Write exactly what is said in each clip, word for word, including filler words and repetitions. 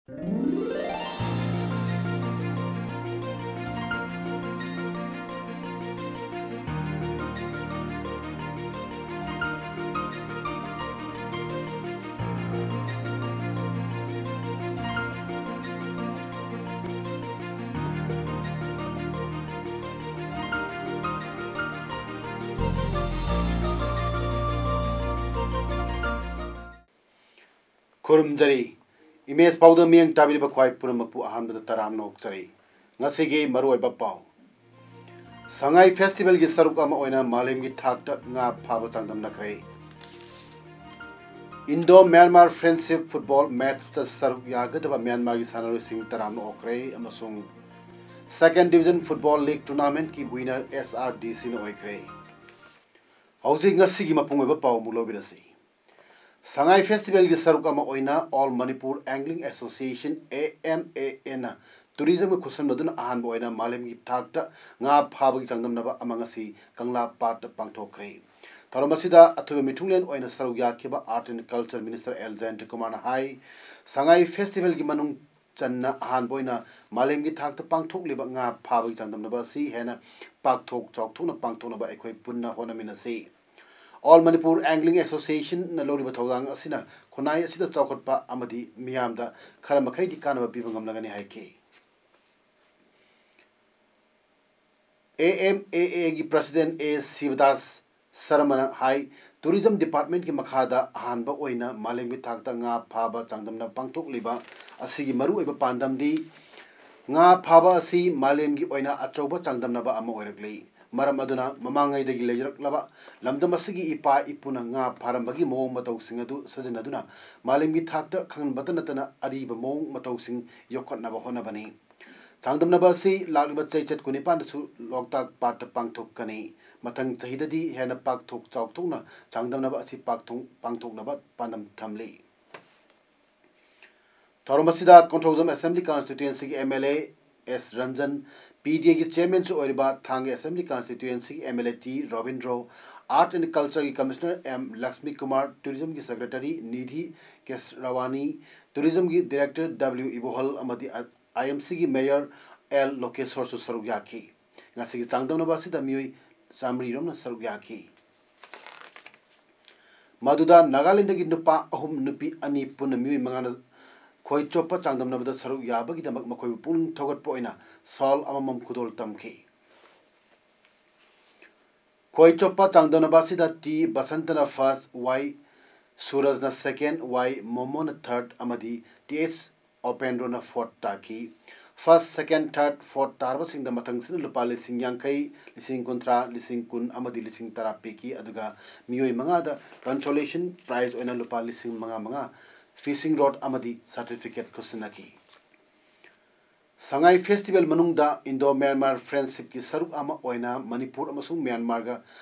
ꯈꯨꯔꯨꯝꯖꯔꯤ꯫ Image ꯄꯥꯎꯗ ꯃꯤꯠꯌꯦꯡ ꯇꯥꯕꯤꯔꯤꯕ ꯈ꯭ꯋꯥꯏ ꯄꯨꯝꯅꯃꯛꯄꯨ ꯑꯍꯥꯟꯕꯗ ꯇꯔꯥꯝꯅ ꯑꯣꯛꯆꯔꯤ꯫ ꯉꯁꯤꯒꯤ ꯃꯔꯨꯑꯣꯏꯕ ꯄꯥꯎ꯫ ꯁꯉꯥꯏ ꯐꯦꯁꯇꯤꯚꯦꯜꯒꯤ ꯁꯔꯨꯛ ꯑꯃ ꯑꯣꯏꯅ ꯃꯥꯂꯦꯝꯒꯤ ꯊꯥꯛꯇ ꯉꯥ ꯐꯥꯕ ꯆꯥꯡꯗꯝꯅꯈ꯭ꯔꯦ꯫ ꯏꯟꯗꯣ ꯃ꯭ꯌꯥꯟꯃꯥꯔ ꯐ꯭ꯔꯦꯟꯗꯁꯤꯞ ꯐꯨꯠꯕꯣꯜ ꯃꯦꯠꯆꯇ ꯁꯔꯨꯛ ꯌꯥꯒꯗꯕ ꯃ꯭ꯌꯥꯟꯃꯥꯔꯒꯤ ꯁꯥꯟꯅꯔꯣꯏꯁꯤꯡ ꯇꯔꯥꯝꯅ ꯑꯣꯛꯈ꯭ꯔꯦ ꯑꯃꯁꯨꯡ ꯁꯦꯀꯦꯟ ꯗꯤꯕꯤꯖꯟ ꯐꯨꯠꯕꯣꯜ ꯂꯤꯒ ꯇꯣꯔꯅꯥꯃꯦꯟꯠꯀꯤ ꯋꯤꯅꯔ ꯑꯦꯁ ꯑꯥꯔ ꯗꯤ ꯁꯤꯅ ꯑꯣꯏꯈ꯭ꯔꯦ꯫ ꯍꯧꯖꯤꯛ ꯉꯁꯤꯒꯤ ꯃꯄꯨꯡ ꯑꯣꯏꯕ ꯄꯥꯎ ꯑꯃꯨꯛ ꯂꯧꯕꯤꯔꯁꯤ꯫ ꯁꯉꯥꯏ ꯐꯦꯁꯇꯤꯚꯦꯜꯒꯤ ꯁꯔꯨꯛ ꯑꯃ ꯑꯣꯏꯅ All Manipur Angling Association, A M A N, ꯅ ꯇꯨꯔꯤꯖꯝꯒ ꯈꯨꯠꯁꯝꯅꯗꯨꯅ ꯑꯍꯥꯟꯕ ꯑꯣꯏꯅ ꯃꯥꯂꯦꯝꯒꯤ ꯊꯥꯛꯇ ꯉꯥ ꯐꯥꯕꯒꯤ ꯆꯥꯡꯗꯝꯅꯕ ꯑꯃ ꯉꯁꯤ ꯀꯪꯂꯥ ꯄꯥꯠꯇ ꯄꯥꯡꯊꯣꯛꯈ꯭ꯔꯦ꯫ ꯊꯧꯔꯝ ꯑꯁꯤꯗ ꯑꯊꯣꯏꯕ ꯃꯤꯊꯨꯡꯂꯦꯟ ꯑꯣꯏꯅ ꯁꯔꯨꯛ ꯌꯥꯈꯤꯕ Art and Culture Minister L Jayanta ꯀꯨꯃꯥꯔꯅ ꯍꯥꯏ, ꯁꯉꯥꯏ ꯐꯦꯁꯇꯤꯚꯦꯜꯒꯤ ꯃꯅꯨꯡ ꯆꯟꯅ ꯑꯍꯥꯟꯕ ꯑꯣꯏꯅ ꯃꯥꯂꯦꯝꯒꯤ ꯊꯥꯛꯇ ꯄꯥꯡꯊꯣꯛꯂꯤꯕ ꯉꯥ ꯐꯥꯕꯒꯤ ꯆꯥꯡꯗꯝꯅꯕ ꯑꯁꯤ ꯍꯦꯟꯅ ꯄꯥꯛꯊꯣꯛ ꯆꯥꯎꯊꯣꯛꯅ ꯄꯥꯡꯊꯣꯛꯅꯕ ꯑꯩꯈꯣꯏ ꯄꯨꯟꯅ ꯍꯣꯠꯅꯃꯤꯟꯅꯁꯤ꯫ All Manipur Angling Association ꯅ ꯂꯧꯔꯤꯕ ꯊꯧꯗꯥꯡ ꯑꯁꯤꯅ ꯈꯨꯟꯅꯥꯏ ꯑꯁꯤꯗ ꯆꯥꯎꯈꯠꯄ ꯑꯃꯗꯤ ꯃꯤꯌꯥꯝꯗ ꯈꯔ ꯃꯈꯩꯗꯤ ꯀꯥꯟꯅꯕ ꯄꯤꯕ ꯉꯝꯂꯒꯅꯤ ꯍꯥꯏꯈꯤ꯫ A M A A ꯒꯤ president ꯑꯦ ꯁꯤꯕꯗꯥꯁ ꯁꯔꯃꯅ ꯍꯥꯏ, ꯇꯨꯔꯤꯖꯝ ꯗꯤꯄꯥꯔꯠꯃꯦꯟꯠꯀꯤ ꯃꯈꯥꯗ ꯑꯍꯥꯟꯕ ꯑꯣꯏꯅ ꯃꯥꯂꯦꯝꯒꯤ ꯊꯥꯛꯇ ꯉꯥ ꯐꯥꯕ ꯆꯥꯡꯗꯝꯅ ꯄꯥꯡꯊꯣꯛꯂꯤꯕ ꯑꯁꯤꯒꯤ ꯃꯔꯨꯑꯣꯏꯕ ꯄꯥꯟꯗꯝꯗꯤ ꯉꯥ ꯐꯥꯕ ꯑꯁꯤ ꯃꯥꯂꯦꯝꯒꯤ ꯑꯣꯏꯅ ꯑꯆꯧꯕ ꯆꯥꯡꯗꯝꯅꯕ ꯑꯃ ꯑꯣꯏꯔꯛꯂꯤ꯫ ꯃꯔꯝ ꯑꯗꯨꯅ ꯃꯃꯥꯡꯉꯩꯗꯒꯤ ꯂꯩꯖꯔꯛꯂꯕ ꯂꯝꯗꯝ ꯑꯁꯤꯒꯤ ꯏꯄꯥ ꯏꯄꯨꯅ ꯉꯥ ꯐꯥꯔꯝꯕꯒꯤ ꯃꯑꯣꯡ ꯃꯇꯧꯁꯤꯡ ꯑꯗꯨ ꯁꯤꯖꯤꯟꯅꯗꯨꯅ ꯃꯥꯂꯦꯝꯒꯤ ꯊꯥꯛꯇ ꯈꯪꯍꯟꯕꯇ ꯅꯠꯇꯅ ꯑꯔꯤꯕ ꯃꯑꯣꯡ ꯃꯇꯧꯁꯤꯡ ꯌꯣꯛꯈꯠꯅꯕ ꯍꯣꯠꯅꯕꯅꯤ꯫ ꯆꯥꯡꯗꯝꯅꯕ ꯑꯁꯤ ꯂꯥꯛꯂꯤꯕ ꯆꯩꯆꯠ ꯀꯨꯟꯅꯤꯄꯥꯟꯗꯁꯨ ꯂꯣꯛꯇꯥꯛ ꯄꯥꯠꯇ ꯄꯥꯡꯊꯣꯛꯀꯅꯤ꯫ ꯃꯊꯪ ꯆꯍꯤꯗꯗꯤ ꯍꯦꯟꯅ ꯄꯥꯛꯊꯣꯛ ꯆꯥꯎꯊꯣꯛꯅ ꯆꯥꯡꯗꯝꯅꯕ ꯑꯁꯤ ꯄꯥꯛꯊꯣꯛ-, ꯄꯥꯡꯊꯣꯛꯅꯕ ꯄꯥꯟꯗꯝ ꯊꯝꯂꯤ꯫ ꯊꯧꯔꯝ ꯑꯁꯤꯗ ꯀꯣꯟꯊꯧꯖꯝ ꯑꯦꯁꯦꯝꯕ꯭ꯂꯤ ꯀꯟꯁꯇꯤꯇ꯭ꯋꯦꯟꯁꯤꯒꯤ M L A S Ranjan, P D ꯑꯦꯒꯤ ꯆꯤꯌꯔꯃꯦꯟꯁꯨ ꯑꯣꯏꯔꯤꯕ ꯊꯥꯡꯒ ꯑꯦꯁꯦꯝꯕ꯭ꯂꯤ ꯀꯟꯁꯇꯤꯇ꯭ꯋꯦꯟꯁꯤꯒꯤ M L A T Robindro, Art and Culture ꯒꯤ ꯀꯃꯤꯁꯅꯔ ꯑꯦꯝ ꯂꯛꯁꯃꯤ ꯀꯨꯃꯥꯔ, ꯇꯨꯔꯤꯖꯝꯒꯤ ꯁꯦꯀ꯭ꯔꯦꯇꯔꯤ ꯅꯤꯙꯤ ꯀꯦꯁꯔꯋꯥꯅꯤ, ꯇꯨꯔꯤꯖꯝꯒꯤ ꯗꯤꯔꯦꯛꯇꯔ ꯗꯕ꯭ꯂꯤꯎ ꯏꯕꯣꯍꯜ ꯑꯃꯗꯤ ꯑꯥꯏ ꯑꯦꯝ ꯁꯤꯒꯤ ꯃꯦꯌꯔ ꯑꯦꯜ ꯂꯣꯀꯦꯁꯣꯔꯁꯨ ꯁꯔꯨꯛ ꯌꯥꯈꯤ꯫ ꯉꯁꯤꯒꯤ ꯆꯥꯡꯗꯝꯅꯕ ꯑꯁꯤꯗ ꯃꯤꯑꯣꯏ ꯆꯥꯃꯔꯤ ꯔꯣꯝꯅ ꯁꯔꯨꯛ ꯌꯥꯈꯤ꯫ ꯃꯗꯨꯗ ꯅꯥꯒꯥꯂꯦꯟꯗꯒꯤ ꯅꯨꯄꯥ ꯑꯍꯨꯝ, ꯅꯨꯄꯤ ꯑꯅꯤ, ꯄꯨꯟꯅ ꯃꯤꯑꯣꯏ ꯃꯉꯥꯅ ꯈꯣꯏ ꯆꯣꯞꯄ ꯆꯥꯡꯗꯝꯅꯕꯗ ꯁꯔꯨꯛ ꯌꯥꯕꯒꯤꯗꯃꯛ ꯃꯈꯣꯏꯕꯨ ꯄꯨꯛꯅꯤꯡ ꯊꯧꯒꯠꯄ ꯑꯣꯏꯅ ꯁꯥꯜ ꯑꯃꯃꯝ ꯈꯨꯗꯣꯜ ꯇꯝꯈꯤ꯫ ꯈꯣꯏ ꯆꯣꯞꯄ ꯆꯥꯡꯗꯝꯅꯕ ꯑꯁꯤꯗ ꯇꯤ ꯕꯁꯟꯇꯅ ꯐꯥꯔꯁ, ꯋꯥꯏ ꯁꯨꯔꯖꯅ ꯁꯦꯀꯦꯟ, ꯋꯥꯏ ꯃꯣꯃꯣꯅ ꯊꯥꯔꯠ ꯑꯃꯗꯤ ꯇꯤ ꯑꯦꯁ ꯑꯣꯄꯦꯟꯗ꯭ꯔꯣꯅ ꯐꯣꯔꯠ ꯇꯥꯈꯤ꯫ ꯐꯥꯔꯁ, ꯁꯦꯀꯦꯟ, ꯊꯥꯔꯠ, ꯐꯣꯔꯠ ꯇꯥꯔꯕꯁꯤꯡꯗ ꯃꯊꯪꯁꯤꯠꯅ ꯂꯨꯄꯥ ꯂꯤꯁꯤꯡ ꯌꯥꯡꯈꯩ, ꯂꯤꯁꯤꯡ ꯀꯨꯟꯊ꯭ꯔꯥ, ꯂꯤꯁꯤꯡ ꯀꯨꯟ ꯑꯃꯗꯤ ꯂꯤꯁꯤꯡ ꯇꯔꯥ ꯄꯤꯈꯤ꯫ ꯑꯗꯨꯒ ꯃꯤꯑꯣꯏ ꯃꯉꯥꯗ ꯀꯟꯁꯣꯂꯦꯁꯟ ꯄ꯭ꯔꯥꯏꯖ ꯑꯣꯏꯅ ꯂꯨꯄꯥ ꯂꯤꯁꯤꯡ ꯃꯉꯥ ꯃꯉꯥ, ꯐꯤꯁꯤꯡ ꯔꯣꯗ ꯑꯃꯗꯤ ꯁꯥꯔꯇꯤꯐꯤꯀꯦꯠ ꯈꯨꯠꯁꯤꯟꯅꯈꯤ꯫ ꯁꯉꯥꯏ ꯐꯦꯁꯇꯤꯚꯦꯜ ꯃꯅꯨꯡꯗ ꯏꯟꯗꯣ ꯃ꯭ꯌꯥꯟꯃꯥꯔ ꯐ꯭ꯔꯦꯟꯁꯤꯞꯀꯤ ꯁꯔꯨꯛ ꯑꯃ ꯑꯣꯏꯅ ꯃꯅꯤꯄꯨꯔ ꯑꯃꯁꯨꯡ ꯃ꯭ꯌꯥꯟꯃꯥꯔꯒ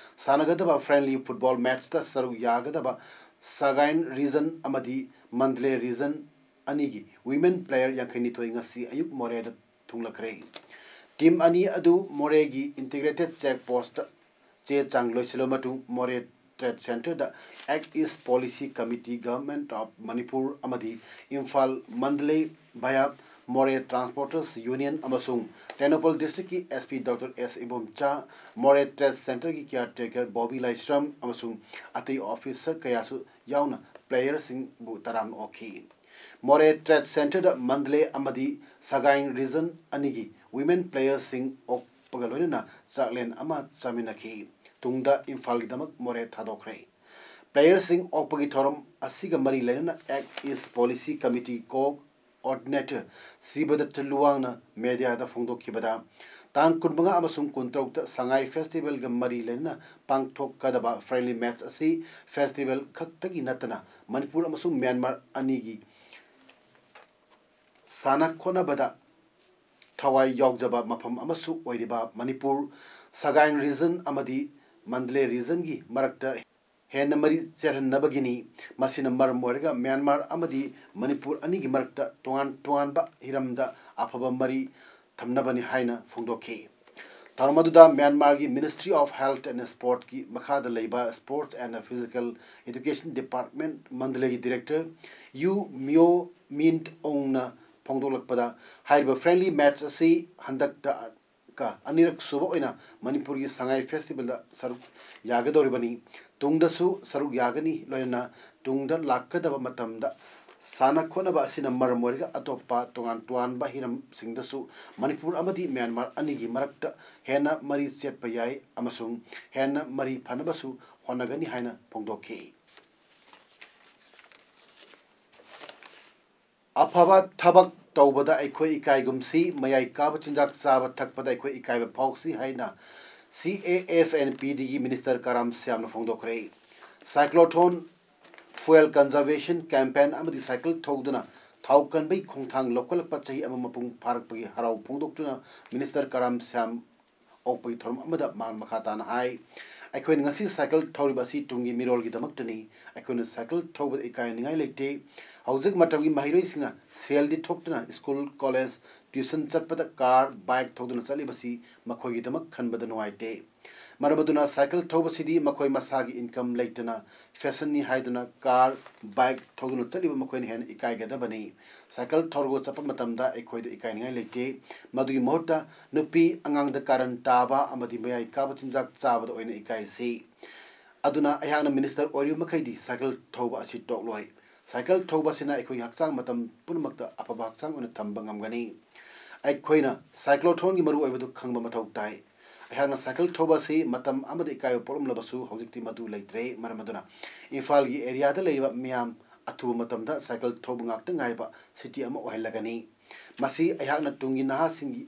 ꯁꯥꯟꯅꯒꯗꯕ ꯐ꯭ꯔꯦꯟꯂꯤ ꯐꯨꯠꯕꯣꯜ ꯃꯦꯠꯆꯇ ꯁꯔꯨꯛ ꯌꯥꯒꯗꯕ ꯁꯒꯥꯏꯟ ꯔꯤꯖꯟ ꯑꯃꯗꯤ ꯃꯟꯗꯂꯦ ꯔꯤꯖꯟ ꯑꯅꯤꯒꯤ ꯋꯤꯃꯦꯟ ꯄ꯭ꯂꯦꯌꯔ ꯌꯥꯡꯈꯩꯅꯤꯊꯣꯏ ꯉꯁꯤ ꯑꯌꯨꯛ ꯃꯣꯔꯦꯗ ꯊꯨꯡꯂꯈ꯭ꯔꯦ꯫ ꯇꯤꯝ ꯑꯅꯤ ꯑꯗꯨ ꯃꯣꯔꯦꯒꯤ ꯏꯟꯇꯤꯒ꯭ꯔꯦꯇꯦꯗ ꯆꯦꯛ ꯄꯣꯁꯇ ꯆꯦ ꯆꯥꯡ ꯂꯣꯏꯁꯤꯜꯂꯕ ꯃꯇꯨꯡ ꯃꯣꯔꯦ ꯇ꯭ꯔꯦꯗ ꯁꯦꯟꯇꯔꯗ Act East Policy Committee, Government of Manipur ꯑꯃꯗꯤ ꯏꯝꯐꯥꯜ ꯃꯟꯗꯂꯦ ꯚꯌꯥ ꯃꯣꯔꯦ ꯇ꯭ꯔꯥꯟꯁꯄꯣꯔꯇꯔꯁ ꯌꯨꯅꯤꯌꯟ ꯑꯃꯁꯨꯡ ꯇꯦꯡꯅꯧꯄꯜ ꯗꯤꯁꯇ꯭ꯔꯤꯛꯀꯤ ꯑꯦꯁ ꯄꯤ ꯗꯣꯛꯇꯔ ꯑꯦꯁ ꯏꯕꯣꯝꯆꯥ, ꯃꯣꯔꯦ ꯇ꯭ꯔꯦꯗ ꯁꯦꯟꯇꯔꯒꯤ ꯀꯤꯌꯥꯔ ꯇꯦꯀꯔ ꯕꯣꯕꯤ ꯂꯥꯏꯁ꯭ꯔꯝ ꯑꯃꯁꯨꯡ ꯑꯇꯩ ꯑꯣꯐꯤꯁꯔ ꯀꯌꯥꯁꯨ ꯌꯥꯎꯅ ꯄ꯭ꯂꯦꯌꯔꯁꯤꯡꯕꯨ ꯇꯔꯥꯝꯅ ꯑꯣꯛꯈꯤ꯫ ꯃꯣꯔꯦ ꯇ꯭ꯔꯦꯗ ꯁꯦꯟꯇꯔꯗ ꯃꯟꯗꯂꯦ ꯑꯃꯗꯤ ꯁꯒꯥꯏ ꯔꯤꯖꯟ ꯑꯅꯤꯒꯤ ꯋꯤꯃꯦꯟ ꯄ꯭ꯂꯦꯌꯔꯁꯤꯡ ꯑꯣꯛꯄꯒ ꯂꯣꯏꯅꯅ ꯆꯥꯛꯂꯦꯟ ꯑꯃ ꯆꯥꯃꯤꯟꯅꯈꯤ꯫ ꯇꯨꯡꯗ ꯏꯝꯐꯥꯜꯒꯤꯗꯃꯛ ꯃꯣꯔꯦ ꯊꯥꯗꯣꯛꯈ꯭ꯔꯦ꯫ ꯄ꯭ꯂꯦꯌꯔꯁꯤꯡ ꯑꯣꯛꯄꯒꯤ ꯊꯧꯔꯝ ꯑꯁꯤꯒ ꯃꯔꯤ ꯂꯩꯅꯅ Act East Policy Committee coordinator Sibadatta ꯂꯨꯋꯥꯡꯅ ꯃꯦꯗꯤꯌꯥꯗ ꯐꯣꯡꯗꯣꯛꯈꯤꯕꯗ, ꯇꯥꯡ ꯀꯨꯟꯃꯉꯥ ꯑꯃꯁꯨꯡ ꯀꯨꯟꯇꯔꯨꯛꯇ ꯁꯉꯥꯏ ꯐꯦꯁꯇꯤꯚꯦꯜꯒ ꯃꯔꯤ ꯂꯩꯅꯅ ꯄꯥꯡꯊꯣꯛꯀꯗꯕ ꯐ꯭ꯔꯦꯟꯂꯤ ꯃꯦꯠꯆ ꯑꯁꯤ ꯐꯦꯁꯇꯤꯚꯦꯜ ꯈꯛꯇꯒꯤ ꯅꯠꯇꯅ ꯃꯅꯤꯄꯨꯔ ꯑꯃꯁꯨꯡ ꯃ꯭ꯌꯥꯟꯃꯥꯔ ꯑꯅꯤꯒꯤ ꯁꯥꯟꯅ ꯈꯣꯠꯅꯕꯗ ꯊꯋꯥꯏ ꯌꯥꯎꯖꯕ ꯃꯐꯝ ꯑꯃꯁꯨ ꯑꯣꯏꯔꯤꯕ ꯃꯅꯤꯄꯨꯔ, ꯁꯒꯥꯏ ꯔꯤꯖꯟ ꯑꯃꯗꯤ ꯃꯟꯗꯂꯦ ꯔꯤꯖꯟꯒꯤ ꯃꯔꯛꯇ ꯍꯦꯟꯅ ꯃꯔꯤ ꯆꯦꯜꯍꯟꯅꯕꯒꯤꯅꯤ꯫ ꯃꯁꯤꯅ ꯃꯔꯝ ꯑꯣꯏꯔꯒ ꯃ꯭ꯌꯥꯟꯃꯥꯔ ꯑꯃꯗꯤ ꯃꯅꯤꯄꯨꯔ ꯑꯅꯤꯒꯤ ꯃꯔꯛꯇ ꯇꯣꯉꯥꯟ ꯇꯣꯉꯥꯟꯕ ꯍꯤꯔꯝꯗ ꯑꯐꯕ ꯃꯔꯤ ꯊꯝꯅꯕꯅꯤ ꯍꯥꯏꯅ ꯐꯣꯡꯗꯣꯛꯈꯤ꯫ ꯊꯧꯔꯝ ꯑꯗꯨꯗ ꯃ꯭ꯌꯥꯟꯃꯥꯔꯒꯤ Ministry of Health and Sportꯀꯤ ꯃꯈꯥꯗ ꯂꯩꯕ Sports and Physical Education Department ꯃꯟꯗꯂꯦꯒꯤ Director ꯌꯨ ꯃꯤꯌꯣ ꯃꯤꯟꯠ ꯑꯣꯡꯅ ꯐꯣꯡꯗꯣꯛꯂꯛꯄꯗ, ꯍꯥꯏꯔꯤꯕ friendly match ꯑꯁꯤ ꯍꯟꯗꯛꯇ ꯀ ꯑꯅꯤꯔꯛ ꯁꯨꯕ ꯑꯣꯏꯅ ꯃꯅꯤꯄꯨꯔꯒꯤ ꯁꯉꯥꯏ ꯐꯦꯁꯇꯤꯚꯦꯜꯗ ꯁꯔꯨꯛ ꯌꯥꯒꯗꯧꯔꯤꯕꯅꯤ꯫ ꯇꯨꯡꯗꯁꯨ ꯁꯔꯨꯛ ꯌꯥꯒꯅꯤ, ꯂꯣꯏꯅꯅ ꯇꯨꯡꯗ ꯂꯥꯛꯀꯗꯕ ꯃꯇꯝꯗ ꯁꯥꯟꯅ ꯈꯣꯠꯅꯕ ꯑꯁꯤꯅ ꯃꯔꯝ ꯑꯣꯏꯔꯒ ꯑꯇꯣꯞꯄ ꯇꯣꯉꯥꯟ ꯇꯣꯉꯥꯟꯕ ꯍꯤꯔꯝꯁꯤꯡꯗꯁꯨ ꯃꯅꯤꯄꯨꯔ ꯑꯃꯗꯤ ꯃ꯭ꯌꯥꯟꯃꯥꯔ ꯑꯅꯤꯒꯤ ꯃꯔꯛꯇ ꯍꯦꯟꯅ ꯃꯔꯤ ꯆꯦꯠꯄ ꯌꯥꯏ ꯑꯃꯁꯨꯡ ꯍꯦꯟꯅ ꯃꯔꯤ ꯐꯅꯕꯁꯨ ꯍꯣꯠꯅꯒꯅꯤ ꯍꯥꯏꯅ ꯐꯣꯡꯗꯣꯛꯈꯤ꯫ ꯑꯐꯕ ꯊꯕꯛ ꯇꯧꯕꯗ ꯑꯩꯈꯣꯏ ꯏꯀꯥꯏꯒꯨꯝꯁꯤ, ꯃꯌꯥꯏ ꯀꯥꯕ ꯆꯤꯟꯖꯥꯛ ꯆꯥꯕ ꯊꯛꯄꯗ ꯑꯩꯈꯣꯏ ꯏꯀꯥꯏꯕ ꯐꯥꯎꯁꯤ ꯍꯥꯏꯅ C A F and P Dꯒꯤ Minister Karam ꯁ꯭ꯌꯥꯝꯅ ꯐꯣꯡꯗꯣꯛꯈ꯭ꯔꯦ꯫ Cyclotron, Fuel Conservation Campaign ꯑꯃꯗꯤ cycle ꯊꯧꯗꯨꯅ ꯊꯥꯎ ꯀꯟꯕꯒꯤ ꯈꯣꯡꯊꯥꯡ ꯂꯧꯈꯠꯂꯛꯄ ꯆꯍꯤ ꯑꯃ ꯃꯄꯨꯡ ꯐꯥꯔꯛꯄꯒꯤ ꯍꯔꯥꯎ ꯐꯣꯡꯗꯣꯛꯇꯨꯅ Minister ꯀꯔꯥꯝ ꯁ꯭ꯌꯥꯝ ꯑꯣꯛꯄꯒꯤ ꯊꯧꯔꯝ ꯑꯃꯗ ꯃꯍꯥꯛꯅ ꯃꯈꯥ ꯇꯥꯅ ꯍꯥꯏ, ꯑꯩꯈꯣꯏꯅ ꯉꯁꯤ cycle ꯊꯧꯔꯤꯕ ꯑꯁꯤ ꯇꯨꯡꯒꯤ ꯃꯤꯔꯣꯜꯒꯤꯗꯃꯛꯇꯅꯤ꯫ ꯑꯩꯈꯣꯏꯅ cycle ꯊꯧꯕꯗ ꯏꯀꯥꯏꯅꯤꯡꯉꯥꯏ ꯂꯩꯇꯦ꯫ ꯍꯧꯖꯤꯛ ꯃꯇꯝꯒꯤ ꯃꯍꯩꯔꯣꯏꯁꯤꯡꯅ ꯁꯦꯜꯗꯤ ꯊꯣꯛꯇꯅ school, college, tuition ꯆꯠꯄꯗ car, bike ꯊꯧꯗꯨꯅ ꯆꯠꯂꯤꯕꯁꯤ ꯃꯈꯣꯏꯒꯤꯗꯃꯛ ꯈꯟꯕꯗ ꯅꯨꯡꯉꯥꯏꯇꯦ꯫ ꯃꯔꯝ ꯑꯗꯨꯅ cycle ꯊꯧꯕꯁꯤꯗꯤ ꯃꯈꯣꯏ ꯃꯁꯥꯒꯤ income ꯂꯩꯇꯅ fashionꯅꯤ ꯍꯥꯏꯗꯨꯅ car, bike ꯊꯧꯗꯨꯅ ꯆꯠꯂꯤꯕ ꯃꯈꯣꯏꯅ ꯍꯦꯟꯅ ꯏꯀꯥꯏꯒꯗꯕꯅꯤ꯫ Cycle ꯊꯧꯔꯒ ꯆꯠꯄ ꯃꯇꯝꯗ ꯑꯩꯈꯣꯏꯗ ꯏꯀꯥꯏꯅꯤꯡꯉꯥꯏ ꯂꯩꯇꯦ꯫ ꯃꯗꯨꯒꯤ ꯃꯍꯨꯠꯇ ꯅꯨꯄꯤ ꯑꯉꯥꯡꯗ ꯀꯥꯔꯟ ꯇꯥꯕ ꯑꯃꯗꯤ ꯃꯌꯥꯏ ꯀꯥꯕ ꯆꯤꯟꯖꯥꯛ ꯆꯥꯕꯗ ꯑꯣꯏꯅ ꯏꯀꯥꯏꯁꯤ꯫ ꯑꯗꯨꯅ ꯑꯩꯍꯥꯛꯅ minister ꯑꯣꯏꯔꯤꯕ ꯃꯈꯩꯗꯤ cycle ꯊꯧꯕ ꯑꯁꯤ ꯇꯣꯛꯂꯣꯏ꯫ Cycle ꯊꯧꯕ ꯑꯁꯤꯅ ꯑꯩꯈꯣꯏꯒꯤ ꯍꯛꯆꯥꯡ ꯃꯇꯝ ꯄꯨꯝꯅꯃꯛꯇ ꯑꯐꯕ ꯍꯛꯆꯥꯡ ꯑꯣꯏꯅ ꯊꯝꯕ ꯉꯝꯒꯅꯤ꯫ ꯑꯩꯈꯣꯏꯅ cyclothronꯒꯤ ꯃꯔꯨꯑꯣꯏꯕꯗꯨ ꯈꯪꯕ ꯃꯊꯧ ꯇꯥꯏ꯫ ꯑꯩꯍꯥꯛꯅ cycle ꯊꯧꯕ ꯑꯁꯤ ꯃꯇꯝ ꯑꯃꯗ ꯏꯀꯥꯏꯕ ꯄꯣꯛꯂꯝꯂꯕꯁꯨ ꯍꯧꯖꯤꯛꯇꯤ ꯃꯗꯨ ꯂꯩꯇ꯭ꯔꯦ꯫ ꯃꯔꯝ ꯑꯗꯨꯅ ꯏꯝꯐꯥꯜꯒꯤ areaꯗ ꯂꯩꯔꯤꯕ ꯃꯤꯌꯥꯝ ꯑꯊꯨꯕ ꯃꯇꯝꯗ cycle ꯊꯧꯕ ꯉꯥꯛꯇ ꯉꯥꯏꯕ city ꯑꯃ ꯑꯣꯏꯍꯜꯂꯒꯅꯤ꯫ ꯃꯁꯤ ꯑꯩꯍꯥꯛꯅ ꯇꯨꯡꯒꯤ ꯅꯍꯥꯁꯤꯡꯒꯤ